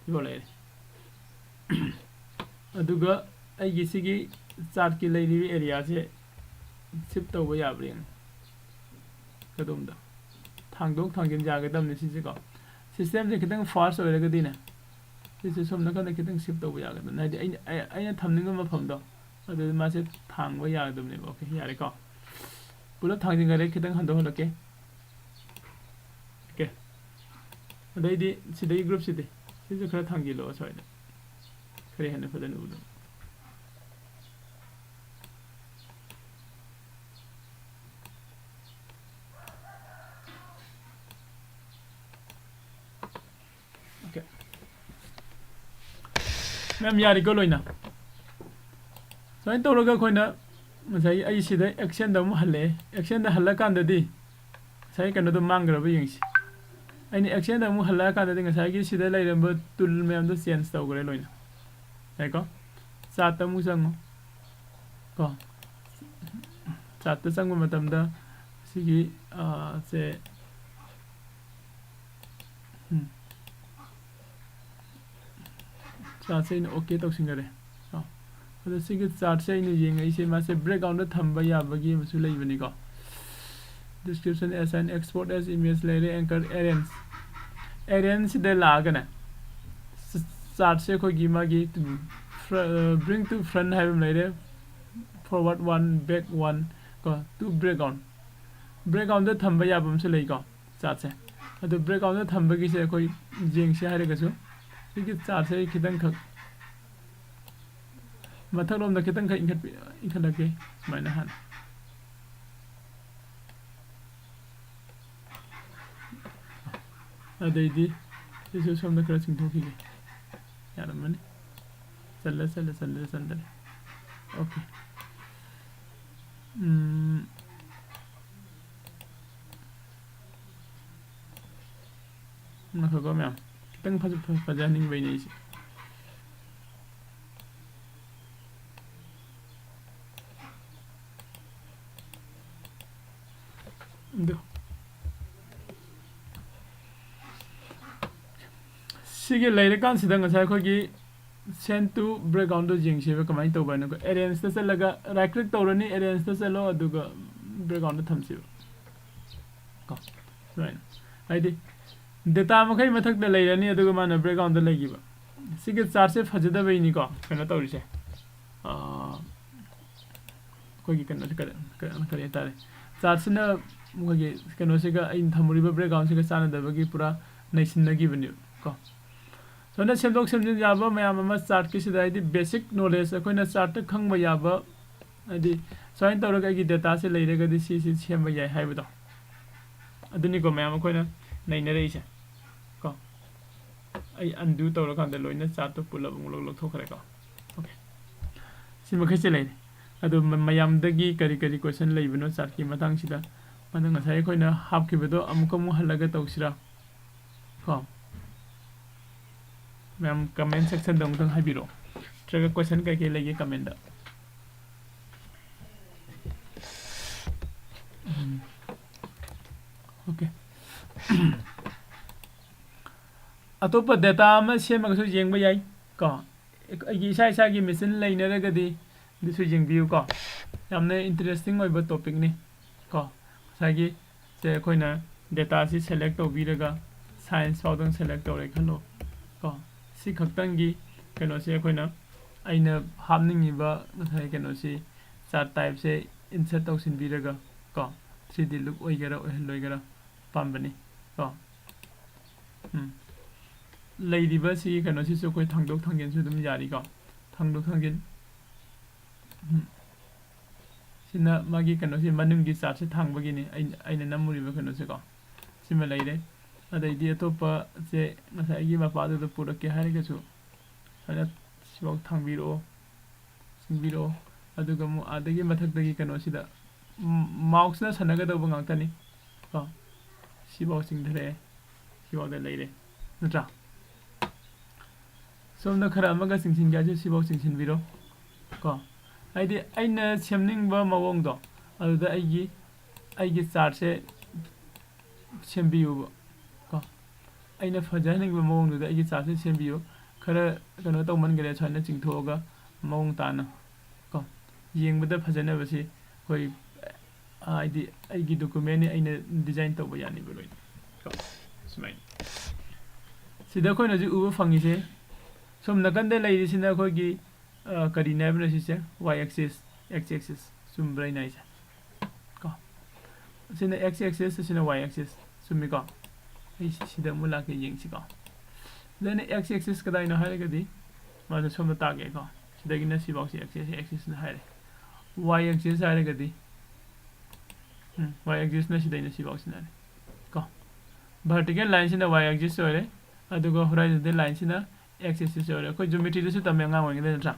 ꯁꯤꯐꯥꯎ ꯂꯩꯔꯦ꯫ ꯑꯗꯨꯒ ꯑꯩꯒꯤ ꯁꯤꯒꯤ ꯆꯥꯔꯠꯀꯤ ꯂꯩꯔꯤꯕ ꯑꯦꯔꯤꯌꯥꯁꯦ ꯁꯤꯞ ꯇꯧꯕ ꯌꯥꯕ꯭ꯔꯥ ꯌꯦꯡꯉꯨ꯫ ꯀꯗꯣꯝꯗ? ꯊꯥꯡꯗꯣꯛ ꯊꯥꯡꯖꯤꯟ ꯌꯥꯒꯗꯕꯅꯤ ꯁꯤꯁꯦꯀꯣ꯫ ꯁꯤꯁꯇꯦꯝꯁꯦ ꯈꯤꯇꯪ ꯐꯥꯁ ꯑꯣꯏꯔꯒꯗꯤꯅꯦ, ꯁꯤꯁꯦ ꯁꯣꯝ ꯅꯥꯀꯟꯗ ꯈꯤꯇꯪ ꯁꯤꯞ ꯇꯧꯕ ꯌꯥꯒꯗꯕꯅꯤ꯫ ꯍꯥꯏꯗꯤ ꯑꯩꯅ, ꯑꯩ-, ꯑꯩꯅ ꯊꯝꯅꯤꯡꯕ ꯃꯐꯝꯗꯣ ꯑꯗꯨꯗ ꯃꯥꯁꯦ ꯊꯥꯡꯕ ꯌꯥꯒꯗꯕꯅꯦꯕ꯫ ꯑꯣꯀꯦ, ꯌꯥꯔꯦꯀꯣ꯫ ꯄꯨꯂꯞ ꯊꯥꯡꯖꯤꯟꯈꯔꯦ, ꯈꯤꯇꯪ ꯍꯟꯗꯣꯛꯍꯜꯂꯛꯀꯦ꯫ ꯑꯣꯀꯦ꯫ ꯑꯗꯩꯗꯤ ꯁꯤꯗꯩ ꯒ꯭ꯔꯨꯞꯁꯤꯗꯤ, ꯁꯤꯁꯨ ꯈꯔ ꯊꯥꯡꯖꯤꯜꯂꯛꯑꯣ ꯁ꯭ꯋꯥꯏꯗ꯫ ꯈꯔ ꯍꯦꯟꯅ ꯐꯖꯅ ꯎꯅꯕ꯫ ꯑꯣꯀꯦ꯫ ꯃꯌꯥꯝ ꯌꯥꯔꯤꯀꯣ ꯂꯣꯏꯅ? ꯁꯨꯃꯥꯏꯅ ꯇꯧꯔꯒ ꯑꯩꯈꯣꯏꯅ ꯉꯁꯥꯏ ꯑꯩ ꯁꯤꯗ ꯑꯦꯛꯁꯟꯗ ꯑꯃꯨꯛ ꯍꯜꯂꯛꯑꯦ꯫ ꯑꯦꯛꯁꯟꯗ ꯍꯜꯂꯀꯥꯟꯗꯗꯤ ꯉꯁꯥꯏ ꯀꯩꯅꯣꯗꯣ ꯃꯥꯡꯈ꯭ꯔꯕ ꯌꯦꯡꯁꯤ꯫ ꯑꯩꯅ ꯑꯦꯛꯁꯟꯗ ꯑꯃꯨꯛ ꯍꯜꯂꯛꯑꯀꯥꯟꯗꯗꯤ ꯉꯁꯥꯏꯒꯤ ꯁꯤꯗ ꯂꯩꯔꯝꯕ ꯇꯨꯜ ꯃꯌꯥꯝꯗꯣ ꯆꯦꯟꯖ ꯇꯧꯈ꯭ꯔꯦ ꯂꯣꯏꯅ꯫ ꯌꯥꯏꯀꯣ? ꯆꯥꯔꯠꯇ ꯑꯃꯨꯛ ꯆꯪꯉꯣ꯫ ꯀꯣ꯫ ꯆꯥꯔꯠꯇ ꯆꯪꯕ ꯃꯇꯝꯗ ꯁꯤꯒꯤ, ꯑ, ꯁꯦ, ꯎꯝ꯫ ꯆꯥꯔꯠꯁꯦ ꯑꯩꯅ ꯑꯣꯀꯦ ꯇꯧꯁꯤꯟꯈꯔꯦ꯫ ꯀꯣ꯫ ꯑꯗꯣ ꯁꯤꯒꯤ ꯆꯥꯔꯠꯁꯦ ꯑꯩꯅ ꯌꯦꯡꯉꯛꯏꯁꯦ ꯃꯥꯁꯦ ꯕꯦꯛꯒ꯭ꯔꯥꯎꯟꯗ ꯊꯝꯕ ꯌꯥꯕꯒꯤ ꯑꯃꯁꯨ ꯂꯩꯕꯅꯤꯀꯣ꯫ Description, assign, export as image ꯂꯩꯔꯦ, anchor, arrange꯫ Arrange ꯁꯤꯗ ꯂꯥꯛꯑꯒꯅꯦ, ꯆ-, ꯆꯥꯔꯠꯁꯦ ꯑꯩꯈꯣꯏꯒꯤ ꯃꯥꯒꯤ, ꯎꯝ, fr-, ꯑ, bring to front ꯍꯥꯏꯕ ꯑꯃ ꯂꯩꯔꯦ, forward one, back one, ꯀꯣ, to background꯫ ꯕꯦꯛꯒ꯭ꯔꯥꯎꯟꯗ ꯊꯝꯕ ꯌꯥꯕ ꯑꯃꯁꯨ ꯂꯩꯀꯣ, ꯆꯥꯔꯠꯁꯦ꯫ ꯑꯗꯨ ꯕꯦꯛꯒ꯭ꯔꯥꯎꯟꯗ ꯊꯝꯕꯒꯤꯁꯦ ꯑꯩꯈꯣꯏ ꯌꯦꯡꯁꯦ ꯍꯥꯏꯔꯒꯁꯨ, ꯁꯤꯒꯤ ꯆꯥꯔꯠꯁꯦ ꯑꯩ ꯈꯤꯇꯪꯈꯛ ꯃꯊꯛꯂꯣꯝꯗ ꯈꯤꯇꯪꯈꯛ ꯏꯟꯈꯠꯄꯤ-, ꯏꯟꯈꯠꯂꯛꯀꯦ, ꯁꯨꯃꯥꯏꯅ ꯍꯥꯟꯅ꯫ ꯑꯗꯩꯗꯤ ꯁꯤꯁꯨ ꯁꯣꯝꯗ ꯈꯔ ꯆꯤꯡꯊꯣꯛꯈꯤꯒꯦ꯫ ꯌꯥꯔꯝꯃꯅꯤ꯫ ꯆꯜꯂꯦ, ꯆꯜꯂꯦ, ꯆꯜꯂꯦ, ꯆꯟꯗꯔꯦ꯫ ꯑꯣꯀꯦ꯫ ꯎꯝ꯫ ꯉꯥꯏꯈꯣꯀꯣ ꯃꯌꯥꯝ, ꯈꯤꯇꯪ ꯐꯖ- ꯐ- ꯐꯖꯍꯟꯅꯤꯡꯕꯩꯅꯦ ꯑꯩꯁꯦ꯫ ꯑꯗꯨ ꯁꯤꯒꯤ ꯂꯩꯔꯀꯥꯟꯁꯤꯗ ꯉꯁꯥꯏ ꯑꯩꯈꯣꯏꯒꯤ send to background ꯗꯣ ꯌꯦꯡꯁꯦꯕ ꯀꯃꯥꯏꯅ ꯇꯧꯕ ꯍꯥꯏꯅ꯫ ꯑꯩꯈꯣꯏ arrange ꯇ ꯆꯠꯂꯒ right click ꯇꯧꯔꯅꯤ, arrange ꯇ ꯆꯠꯂꯣ, ꯑꯗꯨꯒ background ꯗ ꯊꯝꯁꯦꯕ꯫ ꯀꯣ, ꯁꯨꯃꯥꯏꯅ꯫ ꯍꯥꯏꯗꯤ data ꯃꯈꯩ ꯃꯊꯛꯇ ꯂꯩꯔꯅꯤ, ꯑꯗꯨꯒ ꯃꯥꯅ background ꯗ ꯂꯩꯈꯤꯕ꯫ ꯁꯤꯒꯤ chart ꯁꯦ ꯐꯖꯗꯕꯩꯅꯤꯀꯣ ꯀꯩꯅꯣ ꯇꯧꯔꯤꯁꯦ꯫ ꯑꯥ, ꯑꯩꯈꯣꯏꯒꯤ ꯀꯩꯅꯣꯁꯦ ꯀꯔꯤ, ꯀꯔꯤ, ꯀꯔꯤ ꯍꯥꯏꯇꯥꯔꯦ, chart ꯁꯤꯅ ꯑꯩꯈꯣꯏꯒꯤ ꯀꯩꯅꯣꯁꯤꯒ, ꯑꯩꯅ ꯊꯝꯃꯨꯔꯤꯕ background ꯁꯤꯒ ꯆꯥꯟꯅꯗꯕꯒꯤ ꯄꯨꯔꯥ ꯅꯩꯁꯤꯟꯅꯈꯤꯕꯅꯦꯕ ꯀꯣ꯫ ꯁꯨꯃꯥꯏꯅ ꯁꯦꯝꯗꯣꯛ ꯁꯦꯝꯖꯤꯟ ꯌꯥꯕ ꯃꯌꯥꯝ ꯑꯃ chart ꯀꯤꯁꯤꯗ, ꯍꯥꯏꯗꯤ basic knowledge ꯑꯩꯈꯣꯏꯅ chart ꯇ ꯈꯪꯕ ꯌꯥꯕ, ꯍꯥꯏꯗꯤ ꯁꯨꯃꯥꯏꯅ ꯇꯧꯔꯒ ꯑꯩꯒꯤ data ꯁꯦ ꯂꯩꯔꯒꯗꯤ ꯁꯤ, ꯁꯤ ꯁꯦꯝꯕ ꯌꯥꯏ ꯍꯥꯏꯕꯗꯣ, ꯑꯗꯨꯅꯤꯀꯣ ꯃꯌꯥꯝ ꯑꯩꯈꯣꯏꯅ ꯅꯩꯅꯔꯛꯏꯁꯦ ꯀꯣ꯫ ꯑꯩ undo ꯇꯧꯔꯀꯥꯟꯗ ꯂꯣꯏꯅ chart ꯇꯣ ꯄꯨꯂꯞ ꯑꯃꯨꯛ ꯂꯧ-, ꯂꯧꯊꯣꯛꯈ꯭ꯔꯦꯀꯣ꯫ Okay, ꯁꯤ ꯃꯈꯩꯁꯦ ꯂꯩꯔꯦ꯫ ꯑꯗꯣ ꯃ-, ꯃꯌꯥꯝꯗꯒꯤ ꯀꯔꯤ ꯀꯔꯤ question ꯂꯩꯕꯅꯣ chart ꯀꯤ ꯃꯇꯥꯡꯁꯤꯗ? ꯑꯗꯣ ꯉꯁꯥꯏ ꯑꯩꯈꯣꯏꯅ ꯍꯥꯞꯈꯤꯕꯗꯣ ꯑꯃꯨꯛꯀ ꯑꯃꯨꯛ ꯍꯜꯂꯒ ꯇꯧꯁꯤꯔꯥ? ꯀꯣ, ꯃꯌꯥꯝ comment section ꯗ ꯑꯃꯨꯛꯇꯪ ꯍꯥꯏꯕꯤꯔꯛꯑꯣ, ꯅꯠꯇ꯭ꯔꯒ question ꯀꯩꯀꯩ ꯂꯩꯒꯦ comment ꯗ꯫ ꯎꯝ, okay꯫ ꯑꯇꯣꯞꯄ data ꯑꯃ ꯁꯦꯝꯃꯒꯁꯨ ꯌꯦꯡꯕ ꯌꯥꯏ ꯀꯣ꯫ ꯑꯩꯒꯤ ꯏꯁꯥ ꯏꯁꯥꯒꯤ machine ꯂꯩꯅꯔꯒꯗꯤ ꯑꯗꯨꯁꯨ ꯌꯦꯡꯕꯤꯌꯨ ꯀꯣ꯫ ꯌꯥꯝꯅ interesting ꯑꯣꯏꯕ topic ꯅꯤ ꯀꯣ꯫ ꯉꯁꯥꯏꯒꯤ ꯁꯦ ꯑꯩꯈꯣꯏꯅ data ꯁꯤ select ꯇꯧꯕꯤꯔꯒ, science ꯐꯥꯎꯗꯪ select ꯇꯧꯔꯦ ꯈꯜꯂꯣ ꯀꯣ꯫ ꯁꯤ ꯈꯛꯇꯪꯒꯤ ꯀꯩꯅꯣꯁꯦ ꯑꯩꯈꯣꯏꯅ, ꯑꯩꯅ ꯍꯥꯞꯅꯤꯡꯉꯤꯕ ꯉꯁꯥꯏ ꯀꯩꯅꯣꯁꯤ, chart type ꯁꯦ insert ꯇꯧꯁꯤꯟꯕꯤꯔꯒ ꯀꯣ, three D look ꯑꯣꯏꯒꯦꯔꯥ ꯑꯣꯏꯍꯜꯂꯣꯏꯒꯦꯔꯥ ꯑꯄꯥꯝꯕꯅꯤ ꯀꯣ꯫ ꯎꯝ꯫ ꯂꯩꯔꯤꯕ ꯁꯤꯒꯤ ꯀꯩꯅꯣꯁꯤꯁꯨ ꯑꯩꯈꯣꯏ ꯊꯥꯡꯗꯣꯛ ꯊꯥꯡꯖꯤꯟꯁꯨ ꯑꯗꯨꯝ ꯌꯥꯔꯤꯀꯣ꯫ ꯊꯥꯡꯗꯣꯛ ꯊꯥꯡꯖꯤꯟ꯫ ꯎꯝ꯫ ꯁꯤꯅ ꯃꯥꯒꯤ ꯀꯩꯅꯣꯁꯤ, ꯃꯅꯨꯡꯒꯤ chart ꯁꯦ ꯊꯥꯡꯕꯒꯤꯅꯤ ꯑꯩꯅ, ꯑꯩꯅ ꯅꯝꯃꯨꯔꯤꯕ ꯀꯩꯅꯣꯁꯦꯀꯣ꯫ ꯁꯤꯃ ꯂꯩꯔꯦ꯫ ꯑꯗꯩꯗꯤ ꯑꯇꯣꯞꯄꯁꯦ ꯉꯁꯥꯏꯒꯤ ꯃꯄꯥꯗꯨꯗ ꯄꯨꯔꯛꯀꯦ ꯍꯥꯏꯔꯒꯁꯨ ꯁꯨꯃꯥꯏꯅ ꯁꯤꯐꯥꯎ ꯊꯥꯡꯕꯤꯔꯛꯑꯣ, ꯆꯤꯡꯕꯤꯔꯛꯑꯣ꯫ ꯑꯗꯨꯒ ꯑꯃꯨꯛ ꯑꯥꯗꯒꯤ ꯃꯊꯛꯇꯒꯤ ꯀꯩꯅꯣꯁꯤꯗ, ꯎꯝ, mouse ꯅ ꯁꯥꯟꯅꯒꯗꯧꯕ ꯉꯥꯛꯇꯅꯤ ꯀꯣ꯫ ꯁꯤꯐꯥꯎ ꯆꯤꯡꯊꯔꯛꯑꯦ꯫ ꯁꯤꯐꯥꯎꯗ ꯂꯩꯔꯦ, ꯅꯠꯇ꯭ꯔꯥ? ꯁꯣꯝꯗ ꯈꯔ ꯑꯃꯒ ꯆꯤꯡꯁꯤꯟꯒꯦ ꯍꯥꯏꯁꯨ ꯁꯤꯐꯥꯎ ꯆꯤꯡꯁꯤꯟꯕꯤꯔꯣ꯫ ꯀꯣ, ꯍꯥꯏꯗꯤ ꯑꯩꯅ ꯁꯦꯝꯅꯤꯡꯕ ꯃꯑꯣꯡꯗꯣ ꯑꯗꯨꯗ ꯑꯩꯒꯤ ꯑꯩꯒꯤ ꯆꯥꯔꯠꯁꯦ ꯁꯦꯝꯕꯤꯌꯨꯕ꯫ ꯀꯣ, ꯑꯩꯅ ꯐꯖꯍꯟꯅꯤꯡꯕ ꯃꯑꯣꯡꯗꯨꯗ ꯑꯩꯒꯤ ꯆꯥꯔꯠꯁꯦ ꯁꯦꯝꯕꯤꯌꯨ꯫ ꯈꯔ ꯀꯩꯅꯣ ꯇꯧꯃꯟꯈ꯭ꯔꯦ, ꯁꯨꯃꯥꯏꯅ ꯆꯤꯡꯊꯣꯛꯑꯒ ꯃꯑꯣꯡ ꯇꯥꯅ, ꯀꯣ, ꯌꯦꯡꯕꯗ ꯐꯖꯅꯕꯁꯤ ꯑꯩꯈꯣꯏ, ꯍꯥꯏꯗꯤ ꯑꯩꯒꯤ ꯗꯣꯀꯨꯃꯦꯟꯅꯤ, ꯑꯩꯅ ꯗꯤꯖꯥꯏꯟ ꯇꯧꯕ ꯌꯥꯅꯤꯕ ꯂꯣꯏꯅ꯫ ꯀꯣ, ꯁꯨꯃꯥꯏꯅ꯫ ꯁꯤꯗ ꯑꯩꯈꯣꯏꯅ ꯍꯧꯖꯤꯛ ꯎꯕ ꯐꯪꯉꯤꯁꯦ, ꯁꯣꯝ ꯅꯥꯀꯟꯗ ꯂꯩꯔꯤꯁꯤꯅ ꯑꯩꯈꯣꯏꯒꯤ, ꯑ, ꯀꯔꯤꯅꯦ ꯍꯥꯏꯕꯅꯣ ꯁꯤꯁꯦ? Y axis, X axis꯫ ꯆꯨꯝꯕ꯭ꯔꯥ ꯑꯩꯅ ꯍꯥꯏꯁꯦ? ꯀꯣ, ꯁꯤꯅ X axis, ꯁꯤꯅ Y axis꯫ ꯆꯨꯝꯃꯤꯀꯣ? ꯑꯩ ꯁꯤ-, ꯁꯤꯗ ꯑꯃꯨꯛ ꯂꯥꯛꯀꯦ, ꯌꯦꯡꯁꯤꯀꯣ꯫ ꯁꯤꯗꯅ X axis ꯀꯗꯥꯏꯅꯣ ꯍꯥꯏꯔꯒꯗꯤ, ꯃꯥꯁꯦ ꯁꯣꯝꯗ ꯇꯥꯛꯑꯒꯦꯀꯣ꯫ ꯁꯤꯗꯒꯤꯅ ꯁꯤꯐꯥꯎꯁꯤ X axis, X axis ꯅ ꯍꯥꯏꯔꯦ꯫ Y axis ꯍꯥꯏꯔꯒꯗꯤ, ꯎꯝ, Y axis ꯅ ꯁꯤꯗꯩꯅ ꯁꯤꯐꯥꯎꯁꯤꯅꯅꯦ꯫ ꯀꯣ, vertical line ꯁꯤꯅ Y axis ꯑꯣꯏꯔꯦ, ꯑꯗꯨꯒ horizontal line ꯁꯤꯅ X axis ꯑꯣꯏꯔꯦ꯫ ꯑꯩꯈꯣꯏ geometry ꯗꯁꯨ ꯇꯝꯃꯦ ꯑꯉꯥꯡ ꯑꯣꯏꯔꯤꯉꯩꯗ, ꯅꯠꯇ꯭ꯔꯥ?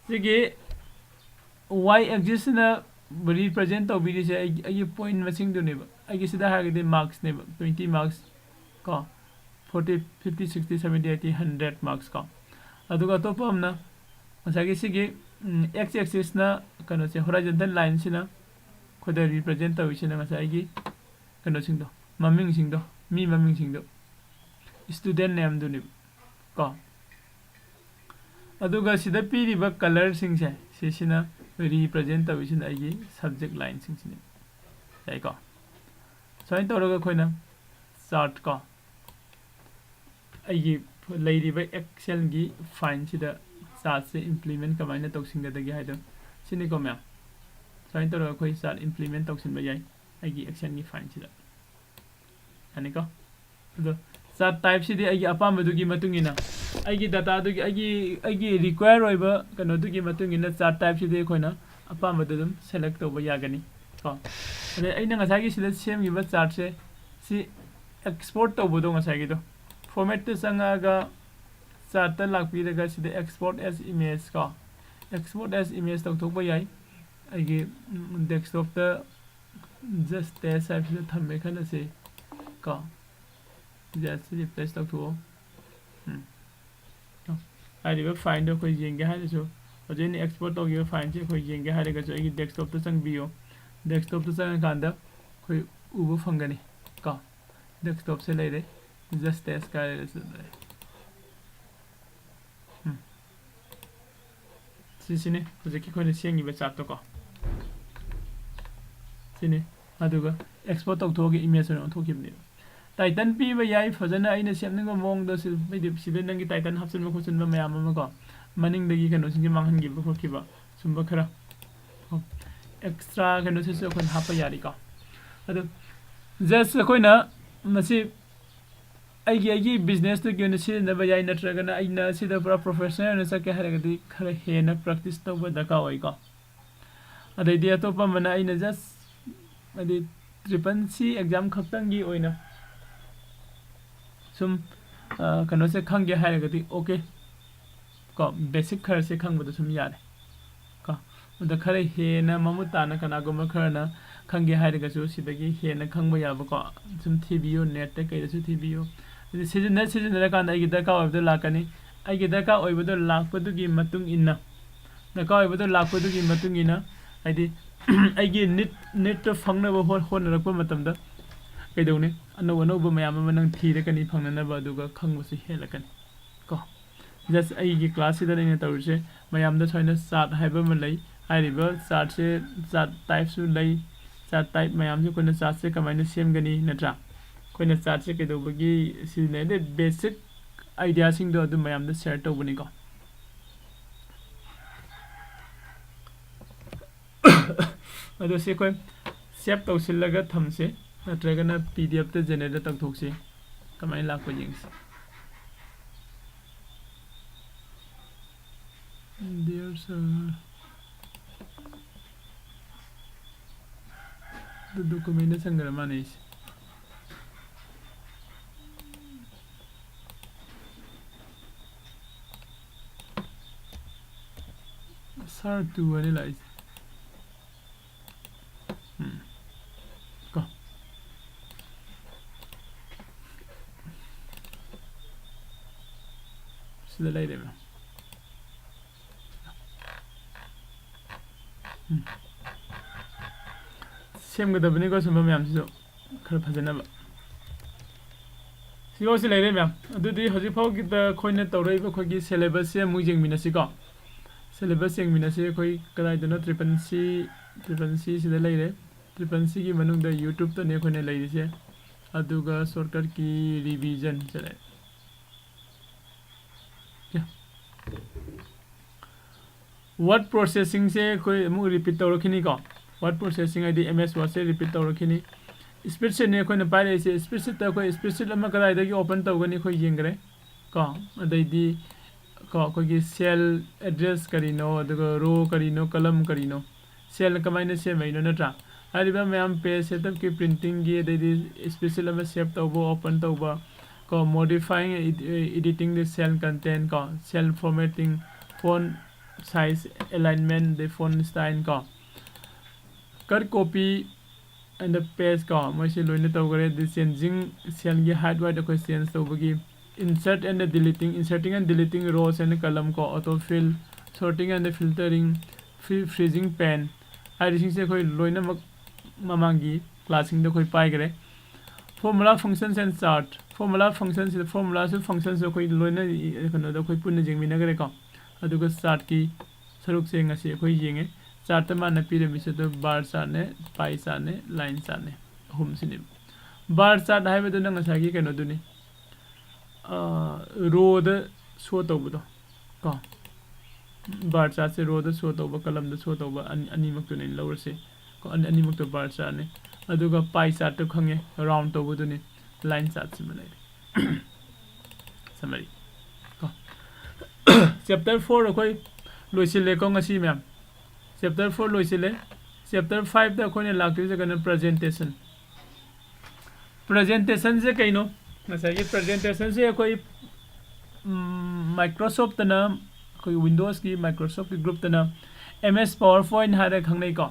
ꯁꯤꯒꯤ Y axis ꯁꯤꯅ represent ꯇꯧꯕꯤꯔꯤꯁꯦ ꯑꯩꯒꯤ, ꯑꯩꯒꯤ point ꯃꯁꯤꯡꯗꯨꯅꯦꯕ꯫ ꯑꯩꯒꯤ ꯁꯤꯗ ꯍꯥꯏꯔꯒꯗꯤ marks ꯅꯦꯕ, twenty marks ꯀꯣ, forty, fifty, sixty, seventy, eighty, hundred marks ꯀꯣ꯫ ꯑꯗꯨꯒ ꯑꯇꯣꯞꯄ ꯑꯃꯅ ꯉꯁꯥꯏꯒꯤ ꯁꯤꯒꯤ, ꯎꯝ, X axis ꯅ ꯀꯩꯅꯣꯁꯦ, horizontal line ꯁꯤꯅ ꯑꯩꯈꯣꯏꯗ represent ꯇꯧꯔꯤꯁꯤꯅ ꯉꯁꯥꯏꯒꯤ ꯀꯩꯅꯣꯁꯤꯡꯗꯣ, ꯃꯃꯤꯡꯁꯤꯡꯗꯣ, ꯃꯤ ꯃꯃꯤꯡꯁꯤꯡꯗꯣ, student name ꯗꯨꯅꯦꯕ ꯀꯣ꯫ ꯑꯗꯨꯒ ꯁꯤꯗ ꯄꯤꯔꯤꯕ colour ꯁꯤꯡꯁꯦ, ꯁꯤꯁꯤꯅ represent ꯇꯧꯔꯤꯁꯤꯅ ꯑꯩꯒꯤ subject line ꯁꯤꯡꯁꯤꯅꯦ꯫ ꯌꯥꯏꯀꯣ? ꯁꯨꯃꯥꯏꯅ ꯇꯧꯔꯒ ꯑꯩꯈꯣꯏꯅ chart ꯀꯣ, ꯑꯩꯒꯤ ꯂꯩꯔꯤꯕ Excel ꯒꯤ file ꯁꯤꯗ chart ꯁꯦ implement ꯀꯃꯥꯏꯅ ꯇꯧꯁꯤꯟꯒꯗꯒꯦ ꯍꯥꯏꯗꯣ ꯁꯤꯅꯤꯀꯣ ꯃꯌꯥꯝ꯫ ꯁꯨꯃꯥꯏꯅ ꯇꯧꯔꯒ ꯑꯩꯈꯣꯏ chart implement ꯇꯧꯁꯤꯟꯕ ꯌꯥꯏ ꯑꯩꯒꯤ Excel ꯒꯤ file ꯁꯤꯗ꯫ ꯌꯥꯅꯤꯀꯣ? ꯑꯗꯣ chart type ꯁꯤꯗꯤ ꯑꯩꯒꯤ ꯑꯄꯥꯝꯕꯗꯨꯒꯤ ꯃꯇꯨꯡ ꯏꯟꯅ, ꯑꯩꯒꯤ data ꯗꯨꯒꯤ, ꯑꯩꯒꯤ, ꯑꯩꯒꯤ require ꯑꯣꯏꯕ ꯀꯩꯅꯣꯗꯨꯒꯤ ꯃꯇꯨꯡ ꯏꯟꯅ chart type ꯁꯤꯗꯤ ꯑꯩꯈꯣꯏꯅ ꯑꯄꯥꯝꯕꯗ ꯑꯗꯨꯝ select ꯇꯧꯕ ꯌꯥꯒꯅꯤ ꯀꯣ꯫ ꯑꯗꯩ ꯑꯩꯅ ꯉꯁꯥꯏꯒꯤ ꯁꯤꯗ ꯁꯦꯝꯈꯤꯕ chart ꯁꯦ, ꯁꯤ export ꯇꯧꯕꯗꯣ, ꯉꯁꯥꯏꯒꯤꯗꯣ format ꯇ ꯆꯪꯉꯛꯑꯒ chart ꯇ ꯂꯥꯛꯄꯤꯔꯒ ꯁꯤꯗ export as image ꯀꯣ, export as image ꯇꯧꯊꯣꯛꯄ ꯌꯥꯏ꯫ ꯑꯩꯒꯤ, ꯎꯝ, desktop ꯇ just test ꯍꯥꯏꯕꯁꯤꯗ ꯊꯝꯃꯦ ꯈꯜꯂꯁꯤ ꯀꯣ꯫ ꯖꯦꯁꯁꯤ ꯔꯤꯄ꯭ꯂꯦꯁ ꯇꯧꯊꯣꯛꯑꯣ꯫ ꯎꯝ꯫ ꯍꯥꯏꯔꯤꯕ ꯐꯥꯏꯜꯗꯣ ꯑꯩꯈꯣꯏ ꯌꯦꯡꯒꯦ ꯍꯥꯏꯔꯁꯨ, ꯍꯧꯖꯤꯛ ꯑꯩꯅ ꯑꯦꯛꯁꯄꯣꯔꯠ ꯇꯧꯈꯤꯕ ꯐꯥꯏꯜꯁꯦ ꯑꯩꯈꯣꯏ ꯌꯦꯡꯒꯦ ꯍꯥꯏꯔꯒꯁꯨ ꯑꯩꯒꯤ ꯗꯦꯁꯛꯇꯣꯞꯇ ꯆꯪꯕꯤꯌꯨ꯫ ꯗꯦꯁꯛꯇꯣꯞꯇ ꯆꯪꯉꯀꯥꯟꯗ ꯑꯩꯈꯣꯏ ꯎꯕ ꯐꯪꯒꯅꯤ ꯀꯣ꯫ ꯗꯦꯁꯛꯇꯣꯞꯁꯦ ꯂꯩꯔꯦ, ꯖꯁ ꯇꯦꯁ ꯀꯥꯏꯔꯒꯁꯨ ꯂꯩꯔꯦ꯫ ꯎꯝ꯫ ꯁꯤꯁꯤꯅꯤ ꯍꯧꯖꯤꯛꯀꯤ ꯑꯩꯈꯣꯏꯅ ꯁꯦꯝꯈꯤꯕ ꯆꯥꯔꯠꯇꯣ ꯀꯣ꯫ ꯁꯤꯅꯤ꯫ ꯑꯗꯨꯒ ꯑꯦꯛꯁꯄꯣꯔꯠ ꯇꯧꯊꯣꯛꯑꯒ ꯏꯃꯦꯖ ꯑꯣꯏꯅ ꯑꯣꯟꯊꯣꯛꯈꯤꯕꯅꯦꯕ꯫ ꯇꯥꯏꯇꯜ ꯄꯤꯕ ꯌꯥꯏ, ꯐꯖꯅ ꯑꯩꯅ ꯁꯦꯝꯅꯤꯡꯕ ꯃꯑꯣꯡꯗ ꯁꯤ-, ꯍꯥꯏꯗꯤ ꯁꯤꯗ ꯅꯪꯒꯤ ꯇꯥꯏꯇꯜ ꯍꯥꯞꯆꯤꯟꯕ ꯈꯣꯠꯆꯤꯟꯕ ꯃꯌꯥꯝ ꯑꯃ ꯀꯣ, ꯃꯅꯤꯡꯗꯒꯤ ꯀꯩꯅꯣꯁꯤꯡꯁꯦ ꯃꯥꯡꯍꯟꯈꯤꯕ ꯈꯣꯠꯈꯤꯕ, ꯁꯨꯝꯕ ꯈꯔ꯫ ꯑꯦꯛꯁꯇ꯭ꯔꯥ ꯀꯩꯅꯣꯁꯤꯁꯨ ꯑꯩꯈꯣꯏꯅ ꯍꯥꯞꯄ ꯌꯥꯔꯤꯀꯣ꯫ ꯑꯗꯣ ꯖꯁ ꯑꯩꯈꯣꯏꯅ ꯃꯁꯤ ꯑꯩꯒꯤ, ꯑꯩꯒꯤ ꯕꯤꯖꯤꯅꯦꯁꯇꯨꯒꯤ ꯑꯣꯏꯅ ꯁꯤꯖꯤꯟꯅꯕ ꯌꯥꯏ, ꯅꯠꯇ꯭ꯔꯒꯅ ꯑꯩꯅ ꯁꯤꯗ ꯄꯨꯔꯥ ꯄ꯭ꯔꯣꯐꯦꯁꯅꯦꯜ ꯑꯣꯏꯅ ꯆꯠꯀꯦ ꯍꯥꯏꯔꯒꯗꯤ ꯈꯔ ꯍꯦꯟꯅ ꯄ꯭ꯔꯦꯛꯇꯤꯁ ꯇꯧꯕ ꯗꯔꯀꯥꯔ ꯑꯣꯏꯀꯣ꯫ ꯑꯗꯩꯗꯤ ꯑꯇꯣꯞꯄ ꯑꯃꯅ ꯑꯩꯅ ꯖꯁ ꯍꯥꯏꯗꯤ ꯇ꯭ꯔꯤꯄꯜ ꯁꯤ ꯑꯦꯛꯖꯥꯝ ꯈꯛꯇꯪꯒꯤ ꯑꯣꯏꯅ ꯁꯨꯝ, ꯑ, ꯀꯩꯅꯣꯁꯦ ꯈꯪꯒꯦ ꯍꯥꯏꯔꯒꯗꯤ ꯑꯣꯀꯦ ꯀꯣ, ꯕꯦꯁꯤꯛ ꯈꯔꯁꯦ ꯈꯪꯕꯗ ꯁꯨꯝ ꯌꯥꯔꯦ ꯀꯣ꯫ ꯑꯗ ꯈꯔ ꯍꯦꯟꯅ ꯃꯃꯨꯠ ꯇꯥꯅ ꯀꯅꯥꯒꯨꯝꯕ ꯈꯔꯅ ꯈꯪꯒꯦ ꯍꯥꯏꯔꯒꯁꯨ ꯁꯤꯗꯒꯤ ꯍꯦꯟꯅ ꯈꯪꯕ ꯌꯥꯕꯀꯣ, ꯁꯨꯝ ꯊꯤꯕꯤꯌꯨ, ꯅꯦꯠꯇ ꯀꯩꯗꯁꯨ ꯊꯤꯕꯤꯌꯨ꯫ ꯑꯗꯨ ꯁꯤꯖꯤꯟꯅ ꯁꯤꯖꯤꯟꯅꯔꯀꯥꯟꯗ ꯑꯩꯒꯤ ꯗꯔꯀꯥꯔ ꯑꯣꯏꯕꯗꯣ ꯂꯥꯛꯀꯅꯤ꯫ ꯑꯩꯒꯤ ꯗꯔꯀꯥꯔ ꯑꯣꯏꯕꯗꯣ ꯂꯥꯛꯄꯗꯨꯒꯤ ꯃꯇꯨꯡ ꯏꯟꯅ, ꯗꯔꯀꯥꯔ ꯑꯣꯏꯕꯗꯣ ꯂꯥꯛꯄꯗꯨꯒꯤ ꯃꯇꯨꯡ ꯏꯟꯅ, ꯍꯥꯏꯗꯤ ꯑꯩꯒꯤ ꯅꯤꯠ, ꯅꯤꯠꯇꯣ ꯐꯪꯅꯕ ꯍꯣ-, ꯍꯣꯠꯅꯔꯛꯄ ꯃꯇꯝꯗ ꯀꯩꯗꯧꯅꯤ? ꯑꯅꯧ ꯑꯅꯧꯕ ꯃꯌꯥꯝ ꯑꯃ ꯅꯪ ꯊꯤꯔꯛꯀꯅꯤ ꯐꯪꯅꯅꯕ, ꯑꯗꯨꯒ ꯈꯪꯕꯁꯨ ꯍꯦꯜꯂꯛꯀꯅꯤ ꯀꯣ꯫ ꯖꯁ ꯑꯩꯒꯤ ꯀ꯭ꯂꯥꯁꯁꯤꯗ ꯑꯩꯅ ꯇꯧꯔꯤꯁꯦ, ꯃꯌꯥꯝꯗ ꯁꯨꯃꯥꯏꯅ ꯆꯥꯔꯠ ꯍꯥꯏꯕ ꯑꯃ ꯂꯩ꯫ ꯍꯥꯏꯔꯤꯕ ꯆꯥꯔꯠꯁꯦ, ꯆꯥꯔꯠ ꯇꯥꯏꯞꯁꯨ ꯂꯩ꯫ ꯆꯥꯔꯠ ꯇꯥꯏꯞ ꯃꯌꯥꯝꯁꯦ ꯑꯩꯈꯣꯏꯅ ꯆꯥꯔꯠꯁꯦ ꯀꯃꯥꯏꯅ ꯁꯦꯝꯒꯅꯤ, ꯅꯠꯇ꯭ꯔꯥ? ꯑꯩꯈꯣꯏꯅ ꯆꯥꯔꯠꯁꯦ ꯀꯩꯗꯧꯕꯒꯤ ꯁꯤꯖꯤꯟꯅꯩ? ꯑꯗꯩ ꯕꯦꯁꯤꯛ ꯑꯥꯏꯗꯤꯌꯥꯁꯤꯡꯗꯣ ꯑꯗꯨ ꯃꯌꯥꯝꯗ ꯁꯤꯌꯔ ꯇꯧꯕꯅꯤꯀꯣ꯫ ꯑꯗꯣ ꯁꯤ ꯑꯩꯈꯣꯏ ꯁꯦꯞ ꯇꯧꯁꯤꯜꯂꯒ ꯊꯝꯁꯤ, ꯅꯠꯇ꯭ꯔꯒꯅ ꯄꯤ ꯗꯤ ꯑꯦꯐꯇ ꯖꯦꯅꯦꯔꯦꯠ ꯇꯧꯊꯣꯛꯁꯤ꯫ ꯀꯃꯥꯏꯅ ꯂꯥꯛꯄ ꯌꯦꯡꯁꯤ꯫ Dear sir, ꯑꯗꯨ ꯗꯣꯀꯨꯃꯦꯟꯗ ꯆꯪꯈ꯭ꯔ ꯃꯥꯅꯦ ꯑꯩꯁꯦ꯫ ꯁꯥꯔ ꯇꯨ ꯍꯥꯏꯅ ꯂꯥꯛꯏꯁꯦ꯫ ꯎꯝ꯫ ꯀꯣ꯫ ꯁꯤꯗ ꯂꯩꯔꯦ ꯃꯌꯥꯝ꯫ ꯎꯝ꯫ ꯁꯦꯝꯒꯗꯕꯅꯤꯀꯣ ꯁꯨꯝꯕ ꯃꯌꯥꯝꯁꯤꯁꯨ ꯈꯔ ꯐꯖꯅꯕ꯫ ꯁꯤꯐꯥꯎꯁꯤ ꯂꯩꯔꯦ ꯃꯌꯥꯝ꯫ ꯑꯗꯨꯗꯤ ꯍꯧꯖꯤꯛ ꯐꯥꯎꯒꯤꯗ ꯑꯩꯈꯣꯏꯅ ꯇꯧꯔꯛꯏꯕ ꯑꯩꯈꯣꯏꯒꯤ syllabus ꯁꯦ ꯑꯃꯨꯛ ꯌꯦꯡꯃꯤꯟꯅꯁꯤꯀꯣ꯫ Syllabus ꯌꯦꯡꯃꯤꯟꯅꯁꯤ꯫ ꯑꯩꯈꯣꯏ ꯀꯗꯥꯏꯗꯅꯣ triple C, triple C ꯁꯤꯗ ꯂꯩꯔꯦ꯫ Triple C ꯒꯤ ꯃꯅꯨꯡꯗ YouTube ꯇꯅꯤ ꯑꯩꯈꯣꯏꯅ ꯂꯩꯔꯤꯁꯦ꯫ ꯑꯗꯨꯒ shortcut ꯀꯤ revision ꯁꯤꯗ ꯂꯩꯔꯦ꯫ Word processing ꯁꯦ ꯑꯩꯈꯣꯏ ꯑꯃꯨꯛ repeat ꯇꯧꯔꯛꯈꯤꯅꯤꯀꯣ꯫ Word processing ꯍꯥꯏꯗꯤ M S Word ꯁꯦ repeat ꯇꯧꯔꯛꯈꯤꯅꯤ꯫ Spreadsheet ꯅꯦ ꯑꯩꯈꯣꯏꯅ ꯄꯥꯏꯔꯛꯏꯁꯦ꯫ Spreadsheet ꯇ ꯑꯩꯈꯣꯏ spreadsheet ꯑꯃ ꯀꯗꯥꯏꯗꯒꯤ open ꯇꯧꯒꯅꯤ ꯑꯩꯈꯣꯏ ꯌꯦꯡꯈ꯭ꯔꯦ ꯀꯣ꯫ ꯑꯗꯩꯗꯤ ꯀꯣ ꯑꯩꯈꯣꯏꯒꯤ cell address ꯀꯔꯤꯅꯣ, ꯑꯗꯨꯒ row ꯀꯔꯤꯅꯣ, column ꯀꯔꯤꯅꯣ, cell ꯀꯃꯥꯏꯅ ꯁꯦꯝꯃꯛꯏꯅꯣ, ꯅꯠꯇ꯭ꯔꯥ? ꯍꯥꯏꯔꯤꯕ ꯃꯌꯥꯝ page setup ꯀꯤ, printing ꯒꯤ, ꯑꯗꯩꯗꯤ spreadsheet ꯑꯃ save ꯇꯧꯕ, open ꯇꯧꯕ ꯀꯣ, modifying, ed-, editing the cell content ꯀꯣ, cell formatting, font size, alignment, the font style ꯀꯣ, cut, copy and the paste ꯀꯣ, ꯃꯣꯏꯁꯤ ꯂꯣꯏꯅ ꯇꯧꯈ꯭ꯔꯦ꯫ ꯑꯗꯩ changing cell ꯒꯤ height weight ꯑꯩꯈꯣꯏ change ꯇꯧꯕꯒꯤ, insert and the deleting, inserting and deleting rows and column ꯀꯣ, auto fill, sorting and the filtering, free-, freezing pane ꯍꯥꯏꯔꯤꯁꯤꯡꯁꯦ ꯑꯩꯈꯣꯏ ꯂꯣꯏꯅꯃꯛ ꯃꯃꯥꯡꯒꯤ class ꯁꯤꯡꯗ ꯑꯩꯈꯣꯏ ꯄꯥꯏꯈ꯭ꯔꯦ꯫ Formula, functions and chart, formula, function ꯁꯤꯗ formula ꯁꯨ function ꯁꯨ ꯑꯩꯈꯣꯏ ꯂꯣꯏꯅ ꯀꯩꯅꯣꯗ ꯑꯩꯈꯣꯏ ꯄꯨꯟꯅ ꯌꯦꯡꯃꯤꯟꯅꯈ꯭ꯔꯦꯀꯣ꯫ ꯑꯗꯨꯒ chart ꯀꯤ ꯁꯔꯨꯛꯁꯦ ꯉꯁꯤ ꯑꯩꯈꯣꯏ ꯌꯦꯡꯉꯦ꯫ Chart ꯇ ꯃꯥꯅ ꯄꯤꯔꯝꯃꯤꯁꯦ ꯑꯗꯨ bar chart ꯅꯦ, pie chart ꯅꯦ, line chart ꯅꯦ, ꯑꯍꯨꯝꯁꯤꯅꯦꯕ꯫ Bar chart ꯍꯥꯏꯕꯗꯨꯅ ꯉꯁꯥꯏꯒꯤ ꯀꯩꯅꯣꯗꯨꯅꯤ, ꯑ, row ꯗ show ꯇꯧꯕꯗꯣ ꯀꯣ꯫ Bar chart ꯁꯦ row ꯗ show ꯇꯧꯕ, column ꯗ show ꯇꯧꯕ, ꯑꯅꯤ-, ꯑꯅꯤꯃꯛꯇꯨꯅꯦ ꯂꯧꯔꯁꯦ ꯀꯣ꯫ ꯑꯅꯤ-, ꯑꯅꯤꯃꯛꯇꯣ bar chart ꯅꯦ꯫ ꯑꯗꯨꯒ pie chart ꯇꯣ ꯈꯪꯉꯦ, round ꯇꯧꯕꯗꯨꯅꯤ, line chart ꯁꯤꯃ ꯂꯩꯔꯦ꯫ Summary ꯀꯣ꯫ Chapter four ꯑꯩꯈꯣꯏ ꯂꯣꯏꯁꯤꯜꯂꯦꯀꯣ ꯉꯁꯤ ꯃꯌꯥꯝ꯫ Chapter four ꯂꯣꯏꯁꯤꯜꯂꯦ꯫ Chapter five ꯇ ꯑꯩꯈꯣꯏꯅ ꯂꯥꯛꯇꯣꯏꯁꯦ ꯀꯩꯅꯣ? Presentation꯫ Presentation ꯁꯦ ꯀꯩꯅꯣ? ꯉꯁꯥꯏꯒꯤ presentation ꯁꯦ ꯑꯩꯈꯣꯏ, ꯎꯝ, Microsoft ꯇꯅ, ꯑꯩꯈꯣꯏ Windows ꯀꯤ Microsoft ꯀꯤ group ꯇꯅ M S PowerPoint ꯍꯥꯏꯔꯒ ꯈꯪꯅꯩꯀꯣ꯫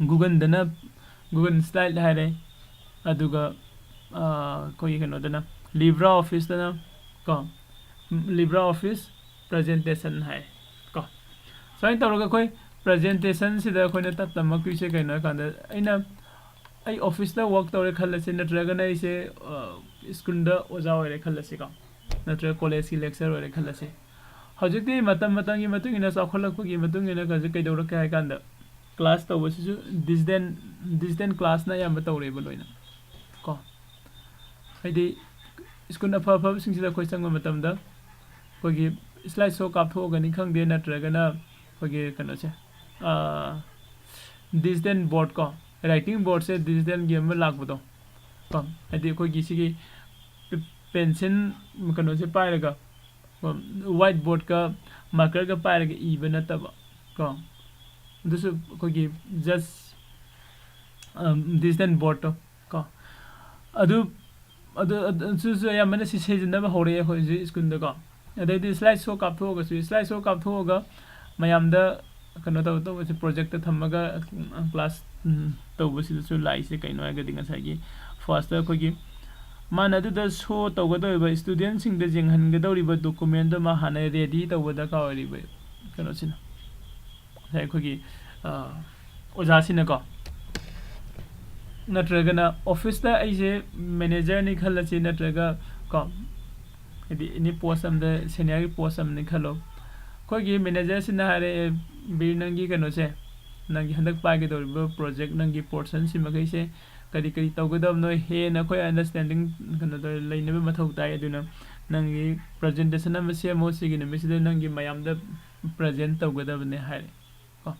Google ꯗꯅ Google Slide ꯍꯥꯏꯔꯦ꯫ ꯑꯗꯨꯒ, ꯑ, ꯑꯩꯈꯣꯏꯒꯤ ꯀꯩꯅꯣꯗꯅ, LibreOffice ꯇꯅ ꯀꯣ, LibreOffice presentation ꯍꯥꯏ ꯀꯣ꯫ ꯁꯨꯃꯥꯏꯅ ꯇꯧꯔꯒ ꯑꯩꯈꯣꯏ presentation ꯁꯤꯗ ꯑꯩꯈꯣꯏꯅ ꯇꯞ ꯇꯝꯃꯛꯇꯣꯏꯁꯦ ꯀꯩꯅꯣ ꯍꯥꯏ ꯀꯥꯟꯗ, ꯑꯩꯅ ꯑꯩ office ꯇ work ꯇꯧꯔꯦ ꯈꯜꯂꯁꯤ, ꯅꯠꯇ꯭ꯔꯒꯅ ꯑꯩꯁꯦ school ꯗ ꯑꯣꯖꯥ ꯑꯣꯏꯔꯦ ꯈꯜꯂꯁꯤꯀꯣ, ꯅꯠꯇ꯭ꯔꯒ college ꯀꯤ lecturer ꯑꯣꯏꯔꯦ ꯈꯜꯂꯁꯤ꯫ ꯍꯧꯖꯤꯛꯇꯤ ꯃꯇꯝ ꯃꯇꯝꯒꯤ ꯃꯇꯨꯡ ꯏꯟꯅ, ꯆꯥꯎꯈꯠꯂꯛꯄꯒꯤ ꯃꯇꯨꯡ ꯏꯟꯅ ꯍꯧꯖꯤꯛ ꯀꯩꯗꯧꯔꯛꯀꯦ ꯍꯥꯏ ꯀꯥꯟꯗ, class ꯇꯧꯕꯁꯤꯁꯨ digital digital class ꯅ ꯑꯌꯥꯝꯕ ꯇꯧꯔꯦꯕ ꯂꯣꯏꯅ ꯀꯣ꯫ ꯍꯥꯏꯗꯤ school ꯑꯐ ꯑꯐꯕꯁꯤꯡꯁꯤꯗ ꯑꯩꯈꯣꯏ ꯆꯪꯕ ꯃꯇꯝꯗ, ꯑꯩꯈꯣꯏꯒꯤ slide show ꯀꯥꯞꯊꯣꯛꯑꯒꯅꯤ ꯈꯪꯗꯦ, ꯅꯠꯇ꯭ꯔꯒꯅ ꯑꯩꯈꯣꯏꯒꯤ ꯀꯩꯅꯣꯁꯦ, digital board ꯀꯣ, writing board ꯁꯦ digital ꯒꯤ ꯑꯃ ꯂꯥꯛꯄꯗꯣ ꯀꯣ, ꯍꯥꯏꯗꯤ ꯑꯩꯈꯣꯏꯒꯤ ꯁꯤꯒꯤ pencil ꯀꯩꯅꯣꯁꯦ ꯄꯥꯏꯔꯒ, white board ꯀ marker ꯒ ꯄꯥꯏꯔꯒ ꯏꯕ ꯅꯠꯇꯕ ꯀꯣ, ꯑꯗꯨꯁꯨ ꯑꯩꯈꯣꯏꯒꯤ just digital board ꯇꯣ ꯀꯣ꯫ ꯑꯗꯨ ꯑꯗꯨ ꯑꯗꯨꯁꯨ ꯑꯌꯥꯝꯕꯅ ꯁꯤ ꯁꯤꯖꯤꯟꯅꯕ ꯍꯧꯔꯛꯑꯦ ꯑꯩꯈꯣꯏ ꯍꯧꯖꯤꯛ school ꯗꯀꯣ꯫ ꯑꯗꯩꯗꯤ slide show ꯀꯥꯞꯊꯣꯛꯑꯒꯁꯨ, slide show ꯀꯥꯞꯊꯣꯛꯑꯒ ꯃꯌꯥꯝꯗ ꯀꯩꯅꯣ ꯇꯧ ꯇꯧꯕꯁꯦ, project ꯇ ꯊꯝꯃꯒ class ꯇꯧꯕꯁꯤꯗꯁꯨ ꯂꯥꯛꯏꯁꯦ ꯀꯩꯅꯣ ꯍꯥꯏꯔꯒꯗꯤ, ꯉꯁꯥꯏꯒꯤ first ꯇ ꯑꯩꯈꯣꯏꯒꯤ ꯃꯥꯅ ꯑꯗꯨꯗ show ꯇꯧꯒꯗꯧꯔꯤꯕ student ꯁꯤꯡꯗ ꯌꯦꯡꯍꯟꯒꯗꯧꯔꯤꯕ document ꯗꯨ ꯃꯥ ꯍꯥꯟꯅ ready ꯇꯧꯕ ꯗꯔꯀꯥꯔ ꯑꯣꯏꯔꯤꯕ ꯀꯩꯅꯣꯁꯤꯅ꯫ ꯉꯁꯥꯏ ꯑꯩꯈꯣꯏꯒꯤ ꯑꯣꯖꯥꯁꯤꯅꯀꯣ, ꯅꯠꯇ꯭ꯔꯒꯅ office ꯇ ꯑꯩꯁꯦ manager ꯅꯤ ꯈꯜꯂꯁꯤ, ꯅꯠꯇ꯭ꯔꯒ ꯀꯣ, ꯍꯥꯏꯗꯤ any post ꯑꯝꯗ, senior ꯒꯤ post ꯑꯃꯅꯤ ꯈꯜꯂꯣ꯫ ꯑꯩꯈꯣꯏꯒꯤ manager ꯁꯤꯅ ꯍꯥꯏꯔꯛꯑꯦ, "ꯕꯤꯔ, ꯅꯪꯒꯤ ꯀꯩꯅꯣꯁꯦ, ꯅꯪꯒꯤ ꯍꯟꯗꯛ ꯄꯥꯏꯒꯗꯧꯔꯤꯕ project, ꯅꯪꯒꯤ portion ꯁꯤ ꯃꯈꯩꯁꯦ ꯀꯔꯤ ꯀꯔꯤ ꯇꯧꯒꯗꯕꯅꯣ ꯍꯦꯟꯅ ꯑꯩꯈꯣꯏ understanding ꯀꯩꯅꯣꯗ ꯂꯩꯅꯕ ꯃꯊꯧ ꯇꯥꯏ꯫ ꯑꯗꯨꯅ ꯅꯪꯒꯤ presentation ꯑꯃ ꯁꯦꯝꯃꯣ, ꯁꯤꯒꯤ ꯅꯨꯃꯤꯠꯁꯤꯗ ꯅꯪꯒꯤ ꯃꯌꯥꯝꯗ present ꯇꯧꯒꯗꯕꯅꯦ" ꯍꯥꯏꯔꯦ ꯀꯣ꯫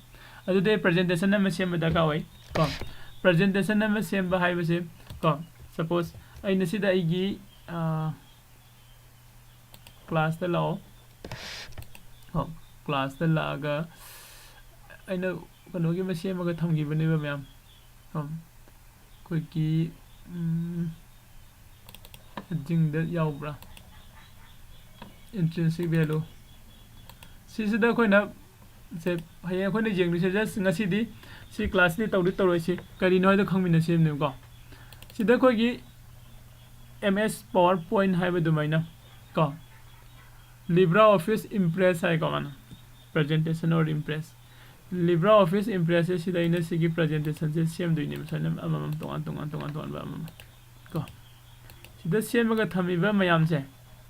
ꯑꯗꯨꯗꯤ presentation ꯑꯃ ꯁꯦꯝꯕ ꯗꯔꯀꯥꯔ ꯑꯣꯏ ꯀꯣ꯫ Presentation ꯑꯃ ꯁꯦꯝꯕ ꯍꯥꯏꯕꯁꯦ ꯀꯣ, suppose ꯑꯩꯅ ꯁꯤꯗ ꯑꯩꯒꯤ class ꯇ ꯂꯥꯛꯑꯣ ꯀꯣ꯫ Class ꯇ ꯂꯥꯛꯑꯒ ꯑꯩꯅ ꯀꯩꯅꯣꯒꯤ ꯑꯃ ꯁꯦꯝꯃꯒ ꯊꯝꯈꯤꯕꯅꯦꯕ ꯃꯌꯥꯝ ꯀꯣ꯫ ꯑꯩꯈꯣꯏꯒꯤ ꯎꯝ, heading ꯗ ꯌꯥꯎꯕ꯭ꯔꯥ? Intrinsic value꯫ ꯁꯤꯁꯤꯗ ꯑꯩꯈꯣꯏꯅ ꯁꯦ, ꯍꯌꯦꯡ ꯑꯩꯈꯣꯏꯅ ꯌꯦꯡꯗꯣꯏꯁꯦ just ꯉꯁꯤꯗꯤ ꯁꯤ class ꯁꯤꯗꯤ ꯇꯧꯗꯤ ꯇꯧꯔꯣꯏꯁꯤ, ꯀꯔꯤꯅꯣ ꯍꯥꯏꯗꯣ ꯈꯪꯃꯤꯟꯅꯁꯦꯕꯅꯦꯕꯀꯣ꯫ ꯁꯤꯗ ꯑꯩꯈꯣꯏꯒꯤ MS PowerPoint ꯍꯥꯏꯕ ꯑꯗꯨꯃꯥꯏꯅ ꯀꯣ, LibreOffice Impress ꯍꯥꯏꯀꯣ ꯃꯥꯅ, presentation or impress. LibreOffice Impress ꯁꯦ ꯁꯤꯗ ꯑꯩꯅ ꯁꯤꯒꯤ presentation ꯁꯦ ꯁꯦꯝꯗꯣꯏꯅꯦꯕ, ꯁꯨꯃꯥꯏꯅ ꯑꯃꯃꯝ ꯇꯣꯉꯥꯟ ꯇꯣꯉꯥꯟ ꯇꯣꯉꯥꯟ ꯇꯣꯉꯥꯟꯕ ꯑꯃꯃꯝ ꯀꯣ꯫ ꯁꯤꯗ ꯁꯦꯝꯃꯒ ꯊꯝꯃꯤꯕ ꯃꯌꯥꯝꯁꯦ,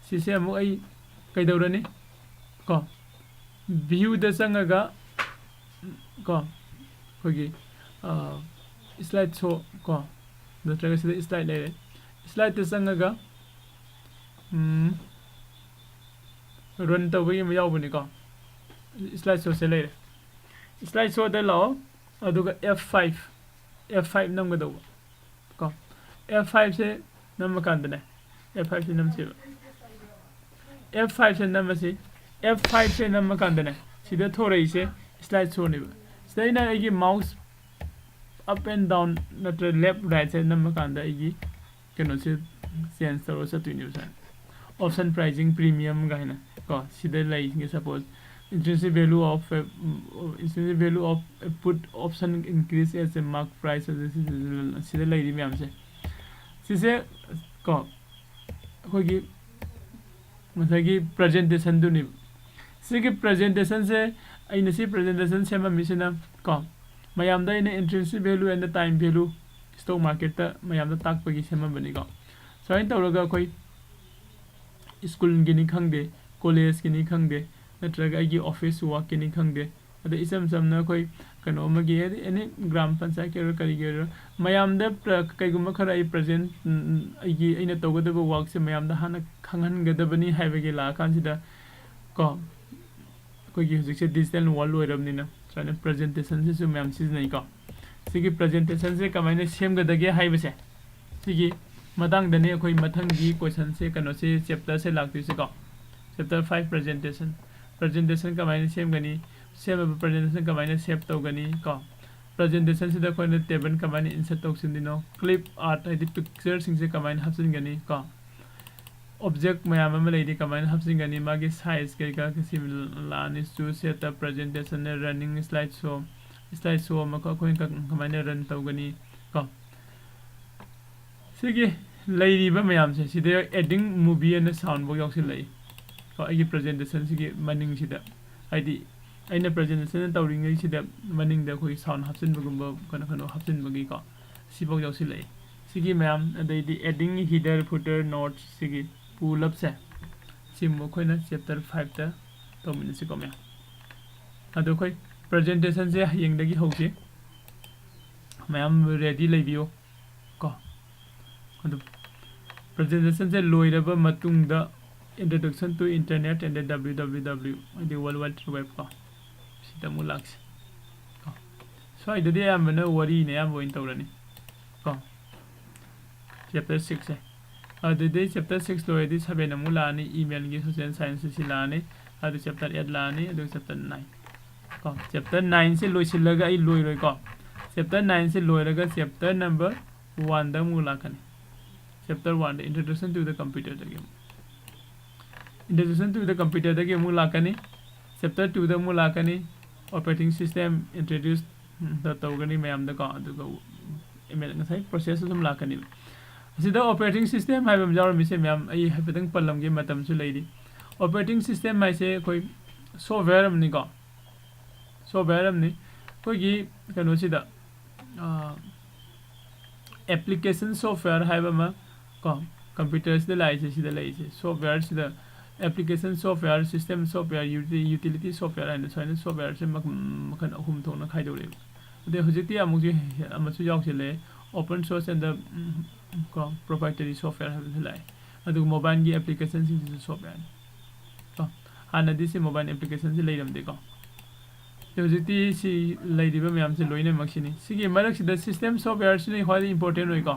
ꯁꯤꯁꯦ ꯑꯃꯨꯛ ꯑꯩ ꯀꯩꯗꯧꯔꯅꯤ ꯀꯣ, view ꯗ ꯆꯪꯉꯒ ꯀꯣ, ꯑꯩꯈꯣꯏꯒꯤ slide show ꯀꯣ, ꯅꯠꯇ꯭ꯔꯒ ꯁꯤꯗ slide ꯂꯩꯔꯦ, slide ꯇ ꯆꯪꯉꯒ run ꯇꯧꯕꯒꯤ ꯑꯃ ꯌꯥꯎꯕꯅꯤꯀꯣ꯫ Slide show ꯁꯦ ꯂꯩꯔꯦ, slide show ꯗ ꯂꯥꯛꯑꯣ, ꯑꯗꯨꯒ F five, F five ꯅꯝꯒꯗꯧꯕ ꯀꯣ꯫ F five ꯁꯦ ꯅꯝꯃ ꯀꯥꯟꯗꯅꯦ, F five ꯁꯦ ꯅꯝꯁꯦꯕ꯫ F five ꯁꯦ ꯅꯝꯃꯁꯤ꯫ F five ꯁꯦ ꯅꯝꯃ ꯀꯥꯟꯗꯅꯦ, ꯁꯤꯗ ꯊꯣꯔꯛꯏꯁꯦ slide show ꯅꯦꯕ꯫ ꯁꯤꯗ ꯑꯩꯅ ꯑꯩꯒꯤ mouse up and down ꯅꯠꯇ꯭ꯔꯒ left right ꯁꯦ ꯅꯝꯃ ꯀꯥꯟꯗ ꯑꯩꯒꯤ ꯀꯩꯅꯣꯁꯦ change ꯇꯧꯔꯒ ꯆꯠꯇꯣꯏꯅꯦꯕ ꯁꯨꯃꯥꯏꯅ꯫ Option pricing premium ꯀꯥꯏꯅ ꯀꯣ, ꯁꯤꯗ ꯂꯩꯁꯤꯡꯁꯦ, suppose intrinsic value of a, intrinsic value of a put option increase as a mark price, ꯁꯤꯗ ꯂꯩꯔꯤ ꯃꯌꯥꯝꯁꯦ꯫ ꯁꯤꯁꯦ ꯀꯣ, ꯑꯩꯈꯣꯏꯒꯤ ꯉꯁꯥꯏꯒꯤ presentation ꯗꯨꯅꯦꯕ꯫ ꯁꯤꯒꯤ presentation ꯁꯦ, ꯑꯩꯅ ꯁꯤ presentation ꯁꯦꯝꯃꯝꯃꯤꯁꯤꯅ ꯀꯣ, ꯃꯌꯥꯝꯗ ꯑꯩꯅ intrinsic value and time value stock market ꯇ ꯃꯌꯥꯝꯗ ꯇꯥꯛꯄꯒꯤ ꯁꯦꯝꯃꯝꯕꯅꯤꯀꯣ꯫ ꯁꯨꯃꯥꯏꯅ ꯇꯧꯔꯒ ꯑꯩꯈꯣꯏ school ꯒꯤꯅꯤ ꯈꯪꯗꯦ, college ꯀꯤꯅꯤ ꯈꯪꯗꯦ, ꯅꯠꯇ꯭ꯔꯒ ꯑꯩꯒꯤ office work ꯀꯤꯅꯤ ꯈꯪꯗꯦ, ꯑꯗ ꯏꯆꯝ ꯆꯝꯅ ꯑꯩꯈꯣꯏ ꯀꯩꯅꯣ ꯑꯃꯒꯤ, ꯍꯥꯏꯗꯤ any ꯒ꯭ꯔꯥꯝ ꯄꯟꯆꯥꯌꯠꯀꯤ ꯑꯣꯏꯔꯣ ꯀꯔꯤꯒꯤ ꯑꯣꯏꯔꯣ, ꯃꯌꯥꯝꯗ ꯄ꯭ꯔ-, ꯀꯩꯒꯨꯝꯕ ꯈꯔ ꯑꯩ present, ꯎꯝ, ꯎꯝ, ꯑꯩꯒꯤ, ꯑꯩꯅ ꯇꯧꯒꯗꯕ work ꯁꯦ ꯃꯌꯥꯝꯗ ꯍꯥꯟꯅ ꯈꯪꯍꯟꯒꯗꯕꯅꯤ ꯍꯥꯏꯕꯒꯤ ꯂꯥꯛꯑꯀꯥꯟꯁꯤꯗ ꯀꯣ, ꯑꯩꯈꯣꯏꯒꯤ ꯍꯧꯖꯤꯛꯁꯦ digital world ꯑꯣꯏꯔꯕꯅꯤꯅ ꯁꯨꯃꯥꯏꯅ presentation ꯁꯤꯁꯨ ꯃꯌꯥꯝ ꯁꯤꯖꯤꯟꯅꯩꯀꯣ꯫ ꯁꯤꯒꯤ presentation ꯁꯦ ꯀꯃꯥꯏꯅ ꯁꯦꯝꯒꯗꯒꯦ ꯍꯥꯏꯕꯁꯦ, ꯁꯤꯒꯤ ꯃꯇꯥꯡꯗꯅꯤ ꯑꯩꯈꯣꯏ ꯃꯊꯪꯒꯤ question ꯁꯦ, ꯀꯩꯅꯣꯁꯦ, chapter ꯁꯦ ꯂꯥꯛꯇꯣꯏꯁꯦꯀꯣ꯫ Chapter five, presentation꯫ Presentation ꯀꯃꯥꯏꯅ ꯁꯦꯝꯒꯅꯤ, ꯁꯦꯝꯃꯕ presentation ꯀꯃꯥꯏꯅ save ꯇꯧꯒꯅꯤ ꯀꯣ꯫ Presentation ꯁꯤꯗ ꯑꯩꯈꯣꯏꯅ table ꯀꯃꯥꯏꯅ insert ꯇꯧꯁꯤꯟꯗꯣꯏꯅꯣ, clip art ꯍꯥꯏꯗꯤ picture ꯁꯤꯡꯁꯦ ꯀꯃꯥꯏꯅ ꯍꯥꯞꯆꯤꯟꯒꯅꯤ ꯀꯣ꯫ Object ꯃꯌꯥꯝ ꯑꯃ ꯂꯩꯔꯤ, ꯀꯃꯥꯏꯅ ꯍꯥꯞꯆꯤꯟꯒꯅꯤ, ꯃꯥꯒꯤ size ꯀꯩꯀꯥ ꯁꯤ ꯂꯥꯛꯑꯅꯤ꯫ Choose setup, presentation, running slide show, slide show ꯑꯃꯈꯛ ꯑꯩꯈꯣꯏꯅ ꯀ-, ꯀꯃꯥꯏꯅ run ꯇꯧꯒꯅꯤ ꯀꯣ꯫ ꯁꯤꯒꯤ ꯂꯩꯔꯤꯕ ꯃꯌꯥꯝꯁꯦ, ꯁꯤꯗ adding movie ꯑꯅ sound ꯐꯥꯎ ꯌꯥꯎꯁꯤꯜꯂꯛꯏ꯫ ꯀꯣ, ꯑꯩꯒꯤ ꯄ꯭ꯔꯖꯦꯟꯇꯦꯁꯟꯁꯤꯒꯤ ꯃꯅꯤꯡꯁꯤꯗ, ꯍꯥꯏꯗꯤ ꯑꯩꯅ ꯄ꯭ꯔꯖꯦꯟꯇꯦꯁꯟ ꯇꯧꯔꯤꯉꯩꯁꯤꯗ ꯃꯅꯤꯡꯗ ꯑꯩꯈꯣꯏꯒꯤ ꯁꯥꯎꯟ ꯍꯥꯞꯆꯤꯟꯕꯒꯨꯝꯕ, ꯀꯩꯅꯣ ꯀꯩꯅꯣ ꯍꯥꯞꯆꯤꯟꯕꯒꯤꯀꯣ, ꯁꯤꯐꯥꯎ ꯌꯥꯎꯁꯤꯜꯂꯛꯑꯦ꯫ ꯁꯤꯒꯤ ꯃꯌꯥꯝ, ꯑꯗꯩꯗꯤ adding header footer notes, ꯁꯤꯒꯤ ꯄꯨꯂꯞꯁꯦ, ꯁꯤ ꯑꯃꯨꯛ ꯑꯩꯈꯣꯏꯅ ꯆꯦꯞꯇꯔ ꯐꯥꯏꯚꯇ ꯇꯧꯃꯤꯟꯅꯁꯤꯀꯣ ꯃꯌꯥꯝ꯫ ꯑꯗꯣ ꯑꯩꯈꯣꯏ ꯄ꯭ꯔꯖꯦꯟꯇꯦꯁꯟꯁꯦ ꯍꯌꯦꯡꯗꯒꯤ ꯍꯧꯁꯤ꯫ ꯃꯌꯥꯝ ꯔꯦꯗꯤ ꯂꯩꯕꯤꯌꯨ ꯀꯣ꯫ ꯑꯗꯨ ꯄ꯭ꯔꯖꯦꯟꯇꯦꯁꯟꯁꯦ ꯂꯣꯏꯔꯕ ꯃꯇꯨꯡꯗ, introduction to internet and the W W W, ꯍꯥꯏꯗꯤ World Wide Web ꯀꯣ, ꯁꯤꯗ ꯑꯃꯨꯛ ꯂꯥꯛꯁꯤ ꯀꯣ꯫ ꯁ꯭ꯋꯥꯏꯗꯗꯤ ꯑꯌꯥꯝꯕꯅ ꯋꯥꯔꯤꯅ ꯑꯌꯥꯝꯕ ꯑꯣꯏꯅ ꯇꯧꯔꯅꯤ ꯀꯣ, ꯆꯦꯞꯇꯔ ꯁꯤꯛꯁꯁꯦ꯫ ꯑꯗꯨꯗꯩ ꯆꯦꯞꯇꯔ ꯁꯤꯛꯁ ꯂꯣꯏꯔꯗꯤ ꯁꯚꯦꯟ ꯑꯃꯨꯛ ꯂꯥꯛꯑꯅꯤ, ꯏꯃꯦꯜꯒꯤ ꯁꯣꯁꯤꯌꯦꯜ ꯁꯥꯏꯟꯁꯁꯦ ꯁꯤ ꯂꯥꯛꯑꯅꯤ, ꯑꯗꯨ ꯆꯦꯞꯇꯔ ꯑꯩꯠ ꯂꯥꯛꯑꯅꯤ, ꯑꯗꯨꯒ ꯆꯦꯞꯇꯔ ꯅꯥꯏꯟ ꯀꯣ꯫ ꯆꯦꯞꯇꯔ ꯅꯥꯏꯟꯁꯦ ꯂꯣꯏꯁꯤꯜꯂꯒ ꯑꯩ ꯂꯣꯏꯔꯣꯏꯀꯣ꯫ ꯆꯦꯞꯇꯔ ꯅꯥꯏꯟꯁꯦ ꯂꯣꯏꯔꯒ ꯆꯦꯞꯇꯔ ꯅꯝꯕꯔ ꯋꯥꯟꯗ ꯑꯃꯨꯛ ꯂꯥꯛꯀꯅꯤ꯫ ꯆꯦꯞꯇꯔ ꯋꯥꯟꯗ, introduction to the computerꯗꯒꯤ ꯑꯃꯨꯛ, introduction to the computerꯗꯒꯤ ꯑꯃꯨꯛ ꯂꯥꯛꯀꯅꯤ꯫ ꯆꯦꯞꯇꯔ ꯇꯨꯗ ꯑꯃꯨꯛ ꯂꯥꯛꯀꯅꯤ, operating system introduce ꯇꯧꯒꯅꯤ ꯃꯌꯥꯝꯗꯀꯣ꯫ ꯑꯗꯨꯒ ꯏꯃꯦꯜ, ꯉꯁꯥꯏ ꯄ꯭ꯔꯣꯁꯦꯁ ꯑꯗꯨꯝ ꯂꯥꯛꯀꯅꯤꯕ꯫ ꯑꯁꯤꯗ operating system ꯍꯥꯏꯕ ꯑꯃ ꯌꯥꯎꯔꯝꯃꯤꯁꯦ ꯃꯌꯥꯝ, ꯑꯩ ꯍꯥꯏꯐꯦꯠꯇꯪ ꯄꯜꯂꯝꯒꯦ, ꯃꯇꯝꯁꯨ ꯂꯩꯔꯤ꯫ Operating system ꯍꯥꯏꯁꯦ ꯑꯩꯈꯣꯏ ꯁꯣꯐꯋꯦꯌꯔ ꯑꯃꯅꯤꯀꯣ꯫ ꯁꯣꯐꯋꯦꯌꯔ ꯑꯃꯅꯤ꯫ ꯑꯩꯈꯣꯏꯒꯤ ꯀꯩꯅꯣꯁꯤꯗ, ꯑꯦꯄ꯭ꯂꯤꯀꯦꯁꯟ ꯁꯣꯐꯋꯦꯌꯔ ꯍꯥꯏꯕ ꯑꯃ ꯀꯣ, ꯀꯝꯄ꯭ꯌꯨꯇꯔꯁꯤꯗ ꯂꯥꯛꯏꯁꯦ, ꯁꯤꯗ ꯂꯩꯔꯤꯁꯦ, ꯁꯣꯐꯋꯦꯌꯔꯁꯤꯗ application software, system software, utility software ꯍꯥꯏꯅ ꯁꯨꯃꯥꯏꯅ ꯁꯣꯐꯋꯦꯌꯔꯁꯦ ꯃꯈꯜ ꯑꯍꯨꯝ ꯊꯣꯛꯅ ꯈꯥꯏꯗꯣꯛꯑꯦꯕ꯫ ꯑꯗꯩ ꯍꯧꯖꯤꯛꯇꯤ ꯑꯃꯨꯛꯁꯨ, ꯑꯃꯁꯨ ꯌꯥꯎꯁꯤꯜꯂꯦ, open source and the, ꯎꯝ, ꯀꯣ, proprietary software ꯍꯥꯏꯕꯁꯨ ꯂꯥꯛꯑꯦ꯫ ꯑꯗꯨꯒ ꯃꯣꯕꯥꯏꯜꯒꯤ ꯑꯦꯄ꯭ꯂꯤꯀꯦꯁꯟꯁꯤꯡꯁꯤꯁꯨ ꯁꯣꯐꯋꯦꯌꯔꯅꯤ ꯀꯣ꯫ ꯍꯥꯟꯅꯗꯤ ꯁꯤ ꯃꯣꯕꯥꯏꯜ ꯑꯦꯄ꯭ꯂꯤꯀꯦꯁꯟꯁꯤ ꯂꯩꯔꯝꯗꯦꯀꯣ꯫ ꯑꯗꯣ ꯍꯧꯖꯤꯛꯇꯤ ꯁꯤ ꯂꯩꯔꯤꯕ ꯃꯌꯥꯝꯁꯦ ꯂꯣꯏꯅꯃꯛꯁꯤꯅꯤ꯫ ꯁꯤꯒꯤ ꯃꯔꯛꯁꯤꯗ ꯁꯤꯁꯇꯦꯝ ꯁꯣꯐꯋꯦꯌꯔꯁꯤꯅ ꯈ꯭ꯋꯥꯏꯗꯒꯤ ꯏꯝꯄꯣꯔꯇꯦꯟ ꯑꯣꯏꯀꯣ꯫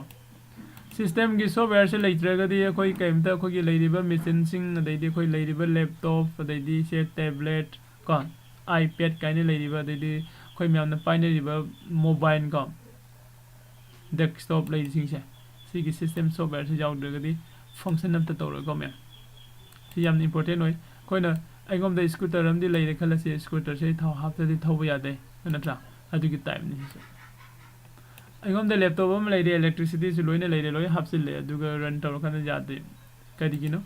ꯁꯤꯁꯇꯦꯝꯒꯤ ꯁꯣꯐꯋꯦꯌꯔꯁꯦ ꯂꯩꯇ꯭ꯔꯒꯗꯤ ꯑꯩꯈꯣꯏ ꯀꯔꯤꯝꯇ, ꯑꯩꯈꯣꯏꯒꯤ ꯂꯩꯔꯤꯕ ꯃꯦꯆꯤꯟꯁꯤꯡ, ꯑꯗꯩꯗꯤ ꯑꯩꯈꯣꯏ ꯂꯩꯔꯤꯕ ꯂꯦꯞꯇꯣꯞ, ꯑꯗꯩꯗꯤ ꯁꯦ ꯇꯦꯕ꯭ꯂꯦꯠ ꯀꯣ, ꯑꯥꯏꯄꯦꯗ ꯀꯥꯏꯅ ꯂꯩꯔꯤꯕ, ꯑꯗꯩꯗꯤ ꯑꯩꯈꯣꯏ ꯃꯌꯥꯝꯅ ꯄꯥꯏꯅꯔꯤꯕ ꯃꯣꯕꯥꯏꯜ ꯀꯣ, ꯗꯦꯁꯛꯇꯣꯞ ꯂꯩꯔꯤꯁꯤꯡꯁꯦ, ꯁꯤꯒꯤ ꯁꯤꯁꯇꯦꯝ ꯁꯣꯐꯋꯦꯌꯔꯁꯤ ꯌꯥꯎꯗ꯭ꯔꯒꯗꯤ ꯐꯪꯁꯟ ꯑꯝꯇ ꯇꯧꯔꯣꯏꯀꯣ ꯃꯌꯥꯝ꯫ ꯁꯤ ꯌꯥꯝꯅ ꯏꯝꯄꯣꯔꯇꯦꯟ ꯑꯣꯏ꯫ ꯑꯩꯈꯣꯏꯅ, ꯑꯩꯉꯣꯟꯗ ꯁ꯭ꯀꯨꯇꯔ ꯑꯃꯗꯤ ꯂꯩꯔꯦ ꯈꯜꯂꯁꯤ, ꯁ꯭ꯀꯨꯇꯔꯁꯦ ꯑꯩ ꯊꯥꯎ ꯍꯥꯞꯇ꯭ꯔꯗꯤ ꯊꯧꯕ ꯌꯥꯗꯦ, ꯅꯠꯇ꯭ꯔꯥ? ꯑꯗꯨꯒꯤ ꯇꯥꯏꯞꯅꯤ ꯁꯤꯁꯨ꯫ ꯑꯩꯉꯣꯟꯗ ꯂꯦꯞꯇꯣꯞ ꯑꯃ ꯂꯩꯔꯦ, ꯏꯂꯦꯛꯇ꯭ꯔꯤꯁꯤꯇꯤꯁꯨ ꯂꯣꯏꯅ ꯂꯩꯔꯦ, ꯂꯣꯏ ꯍꯥꯞꯆꯤꯜꯂꯦ, ꯑꯗꯨꯒ ꯔꯟ ꯇꯧꯔꯀꯥꯟꯗ ꯌꯥꯗꯦ꯫ ꯀꯔꯤꯒꯤꯅꯣ?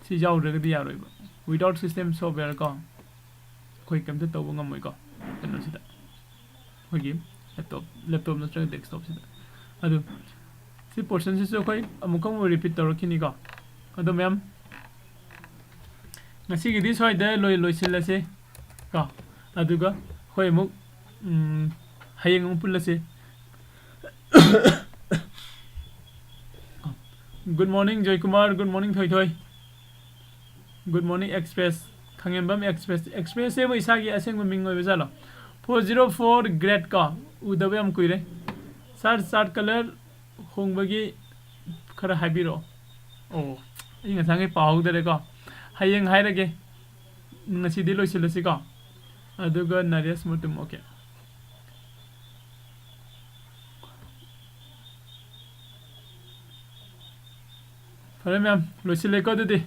ꯁꯤ ꯌꯥꯎꯗ꯭ꯔꯒꯗꯤ ꯌꯥꯔꯣꯏꯕ꯫ Without system software ꯀꯣ ꯑꯩꯈꯣꯏ ꯀꯩꯝꯇ ꯇꯧꯕ ꯉꯝꯃꯣꯏꯀꯣ ꯀꯩꯅꯣꯁꯤꯗ, ꯑꯩꯈꯣꯏꯒꯤ laptop laptop ꯅꯠꯇ꯭ꯔꯒ desktopꯁꯤꯗ꯫ ꯑꯗꯨ ꯁꯤ portionꯁꯤꯁꯨ ꯑꯩꯈꯣꯏ ꯑꯃꯨꯛꯀ ꯑꯃꯨꯛ repeat ꯇꯧꯔꯛꯈꯤꯅꯤꯀꯣ꯫ ꯑꯗꯣ ꯃꯌꯥꯝ, ꯉꯁꯤꯒꯤꯗꯤ ꯁ꯭ꯋꯥꯏꯗ ꯂꯣꯏ ꯂꯣꯏꯁꯤꯜꯂꯁꯤ ꯀꯣ꯫ ꯑꯗꯨꯒ ꯑꯩꯈꯣꯏ ꯑꯃꯨꯛ, ꯎꯝ, ꯍꯌꯦꯡ ꯑꯃꯨꯛ ꯄꯨꯜꯂꯁꯤ꯫ Good morning Joykumar, good morning ꯊꯣꯏꯊꯣꯏ, good morning Express, ꯈꯥꯉꯦꯝꯕꯝ Express꯫ Expressꯁꯤꯕꯨ ꯏꯁꯥꯒꯤ ꯑꯁꯦꯡꯕ ꯃꯤꯡ ꯑꯣꯏꯕ ꯖꯥꯠꯂꯣ? Four zero four great ꯀꯣ, ꯎꯗꯕ ꯌꯥꯝ ꯀꯨꯏꯔꯦ꯫ Sir, chart colour ꯍꯣꯡꯕꯒꯤ ꯈꯔ ꯍꯥꯏꯕꯤꯔꯛꯑꯣ꯫ ꯑꯣ, ꯑꯩ ꯉꯁꯥꯏꯈꯩ ꯄꯥꯍꯧꯗꯔꯦꯀꯣ, ꯍꯌꯦꯡ ꯍꯥꯏꯔꯒꯦ꯫ ꯉꯁꯤꯗꯤ ꯂꯣꯏꯁꯤꯜꯂꯁꯤꯀꯣ꯫ ꯑꯗꯨꯒ ꯅꯔꯦꯁ ꯃꯇꯨꯝ, okay꯫ ꯐꯔꯦ ꯃꯌꯥꯝ, ꯂꯣꯏꯁꯤꯜꯂꯦꯀꯣ ꯑꯗꯨꯗꯤ꯫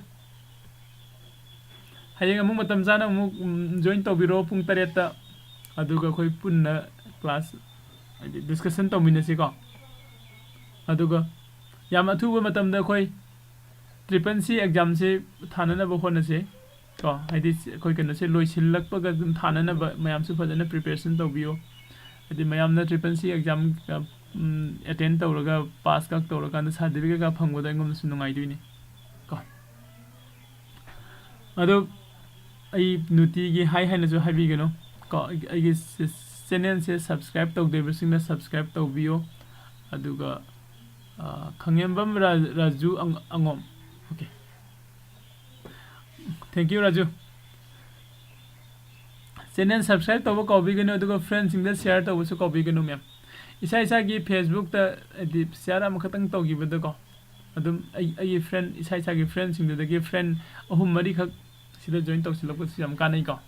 ꯍꯌꯦꯡ ꯑꯃꯨꯛ ꯃꯇꯝ ꯆꯥꯅ ꯑꯃꯨꯛ, ꯎꯝ, join ꯇꯧꯕꯤꯔꯣ ꯄꯨꯡ ꯇꯔꯦꯠꯇ꯫ ꯑꯗꯨꯒ ꯑꯩꯈꯣꯏ ꯄꯨꯟꯅ class, ꯍꯥꯏꯗꯤ, discussion ꯇꯧꯃꯤꯟꯅꯁꯤꯀꯣ꯫ ꯑꯗꯨꯒ ꯌꯥꯝ ꯑꯊꯨꯕ ꯃꯇꯝꯗ ꯑꯩꯈꯣꯏ triple C examꯁꯤ ꯊꯥꯅꯅꯕ ꯍꯣꯠꯅꯁꯤ ꯀꯣ꯫ ꯍꯥꯏꯗꯤ, ꯑꯩꯈꯣꯏ ꯀꯩꯅꯣꯁꯦ ꯂꯣꯏꯁꯤꯜꯂꯛꯄꯒ ꯑꯗꯨꯝ ꯊꯥꯅꯅꯕ ꯃꯌꯥꯝꯁꯨ ꯐꯖꯅ preparation ꯇꯧꯕꯤꯌꯨ꯫ ꯍꯥꯏꯗꯤ, ꯃꯌꯥꯝꯅ triple C exam, ꯎꯝ, attend ꯇꯧꯔꯒ pass ꯈꯛ ꯇꯧꯔꯀꯥꯟꯗ certificate ꯈꯛ ꯐꯪꯕꯗꯣ ꯑꯩꯉꯣꯟꯗꯁꯨ ꯅꯨꯡꯉꯥꯏꯗꯣꯏꯅꯤ ꯀꯣ꯫ ꯑꯗꯣ ꯑꯩ ꯅꯨꯡꯇꯤꯒꯤ ꯍꯥꯏ ꯍꯥꯏꯅꯁꯨ ꯍꯥꯏꯕꯤꯒꯅꯨ ꯀꯣ꯫ ꯑꯩꯒꯤ, ꯑꯩꯒꯤ ꯆꯦ-, channelꯁꯦ subscribe ꯇꯧꯗ꯭ꯔꯤꯕꯁꯤꯡꯅ subscribe ꯇꯧꯕꯤꯌꯨ꯫ ꯑꯗꯨꯒ, ꯑ, ꯈꯪꯉꯦꯝꯕꯝ ꯔꯥ-, ꯔꯥꯖꯨ ꯑꯪ-, ꯑꯉꯣꯝ꯫ Okay꯫ Thank you, Raju. Channel subscribe ꯇꯧꯕ ꯀꯥꯎꯕꯤꯒꯅꯨ, ꯑꯗꯨꯒ friendꯁꯤꯡꯗ share ꯇꯧꯕꯁꯨ ꯀꯥꯎꯕꯤꯒꯅꯨ, ꯃꯌꯥꯝ꯫ ꯏꯁꯥ ꯏꯁꯥꯒꯤ Facebookꯇ, ꯍꯥꯏꯗꯤ, share ꯑꯃꯈꯛꯇꯪ ꯇꯧꯈꯤꯕꯗꯀꯣ, ꯑꯗꯨꯝ ꯑꯩ, ꯑꯩꯒꯤ friend, ꯏꯁꯥ ꯏꯁꯥꯒꯤ friendꯁꯤꯡꯗꯨꯗꯒꯤ friend ꯑꯍꯨꯝ ꯃꯔꯤꯈꯛ ꯁꯤꯗ join ꯇꯧꯁꯤꯜꯂꯛꯄꯁꯨ ꯌꯥꯝ ꯀꯥꯟꯅꯩꯀꯣ꯫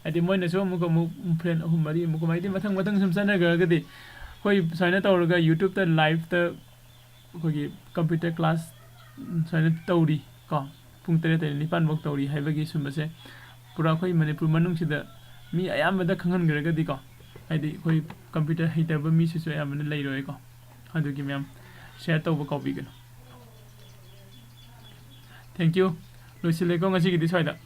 ꯍꯥꯏꯗꯤ, ꯃꯣꯏꯅꯁꯨ ꯑꯃꯨꯛ, ꯑꯃꯨꯛ friend ꯑꯍꯨꯝ ꯃꯔꯤ ꯑꯃꯨꯛ, ꯍꯥꯏꯗꯤ, ꯃꯊꯪ ꯃꯊꯪ ꯁꯨꯝ ꯆꯠꯅꯈ꯭ꯔꯒꯗꯤ, ꯑꯩꯈꯣꯏ ꯁꯨꯃꯥꯏꯅ ꯇꯧꯔꯒ YouTubeꯇ liveꯇ ꯑꯩꯈꯣꯏꯒꯤ computer class ꯁꯨꯃꯥꯏꯅ ꯇꯧꯔꯤ ꯀꯣ, ꯄꯨꯡ ꯇꯔꯦꯠꯇꯩꯅ ꯅꯤꯄꯥꯟ ꯐꯥꯎ ꯇꯧꯔꯤ ꯍꯥꯏꯕꯒꯤ ꯁꯨꯝꯕꯁꯦ ꯄꯨꯔꯥ ꯑꯩꯈꯣꯏ ꯃꯅꯤꯄꯨꯔ ꯃꯅꯨꯡꯁꯤꯗ ꯃꯤ ꯑꯌꯥꯝꯕꯗ ꯈꯪꯍꯟꯈ꯭ꯔꯒꯗꯤꯀꯣ, ꯍꯥꯏꯗꯤ, ꯑꯩꯈꯣꯏ computer ꯍꯩꯇꯕ ꯃꯤꯁꯤꯁꯨ ꯑꯌꯥꯝꯕꯅ ꯂꯩꯔꯣꯏꯀꯣ꯫ ꯑꯗꯨꯒꯤ, ꯃꯌꯥꯝ, share ꯇꯧꯕ ꯀꯥꯎꯕꯤꯒꯅꯨ꯫ Thank you꯫ ꯂꯣꯏꯁꯤꯜꯂꯦꯀꯣ ꯉꯁꯤꯒꯤꯗꯤ ꯁ꯭ꯋꯥꯏꯗ꯫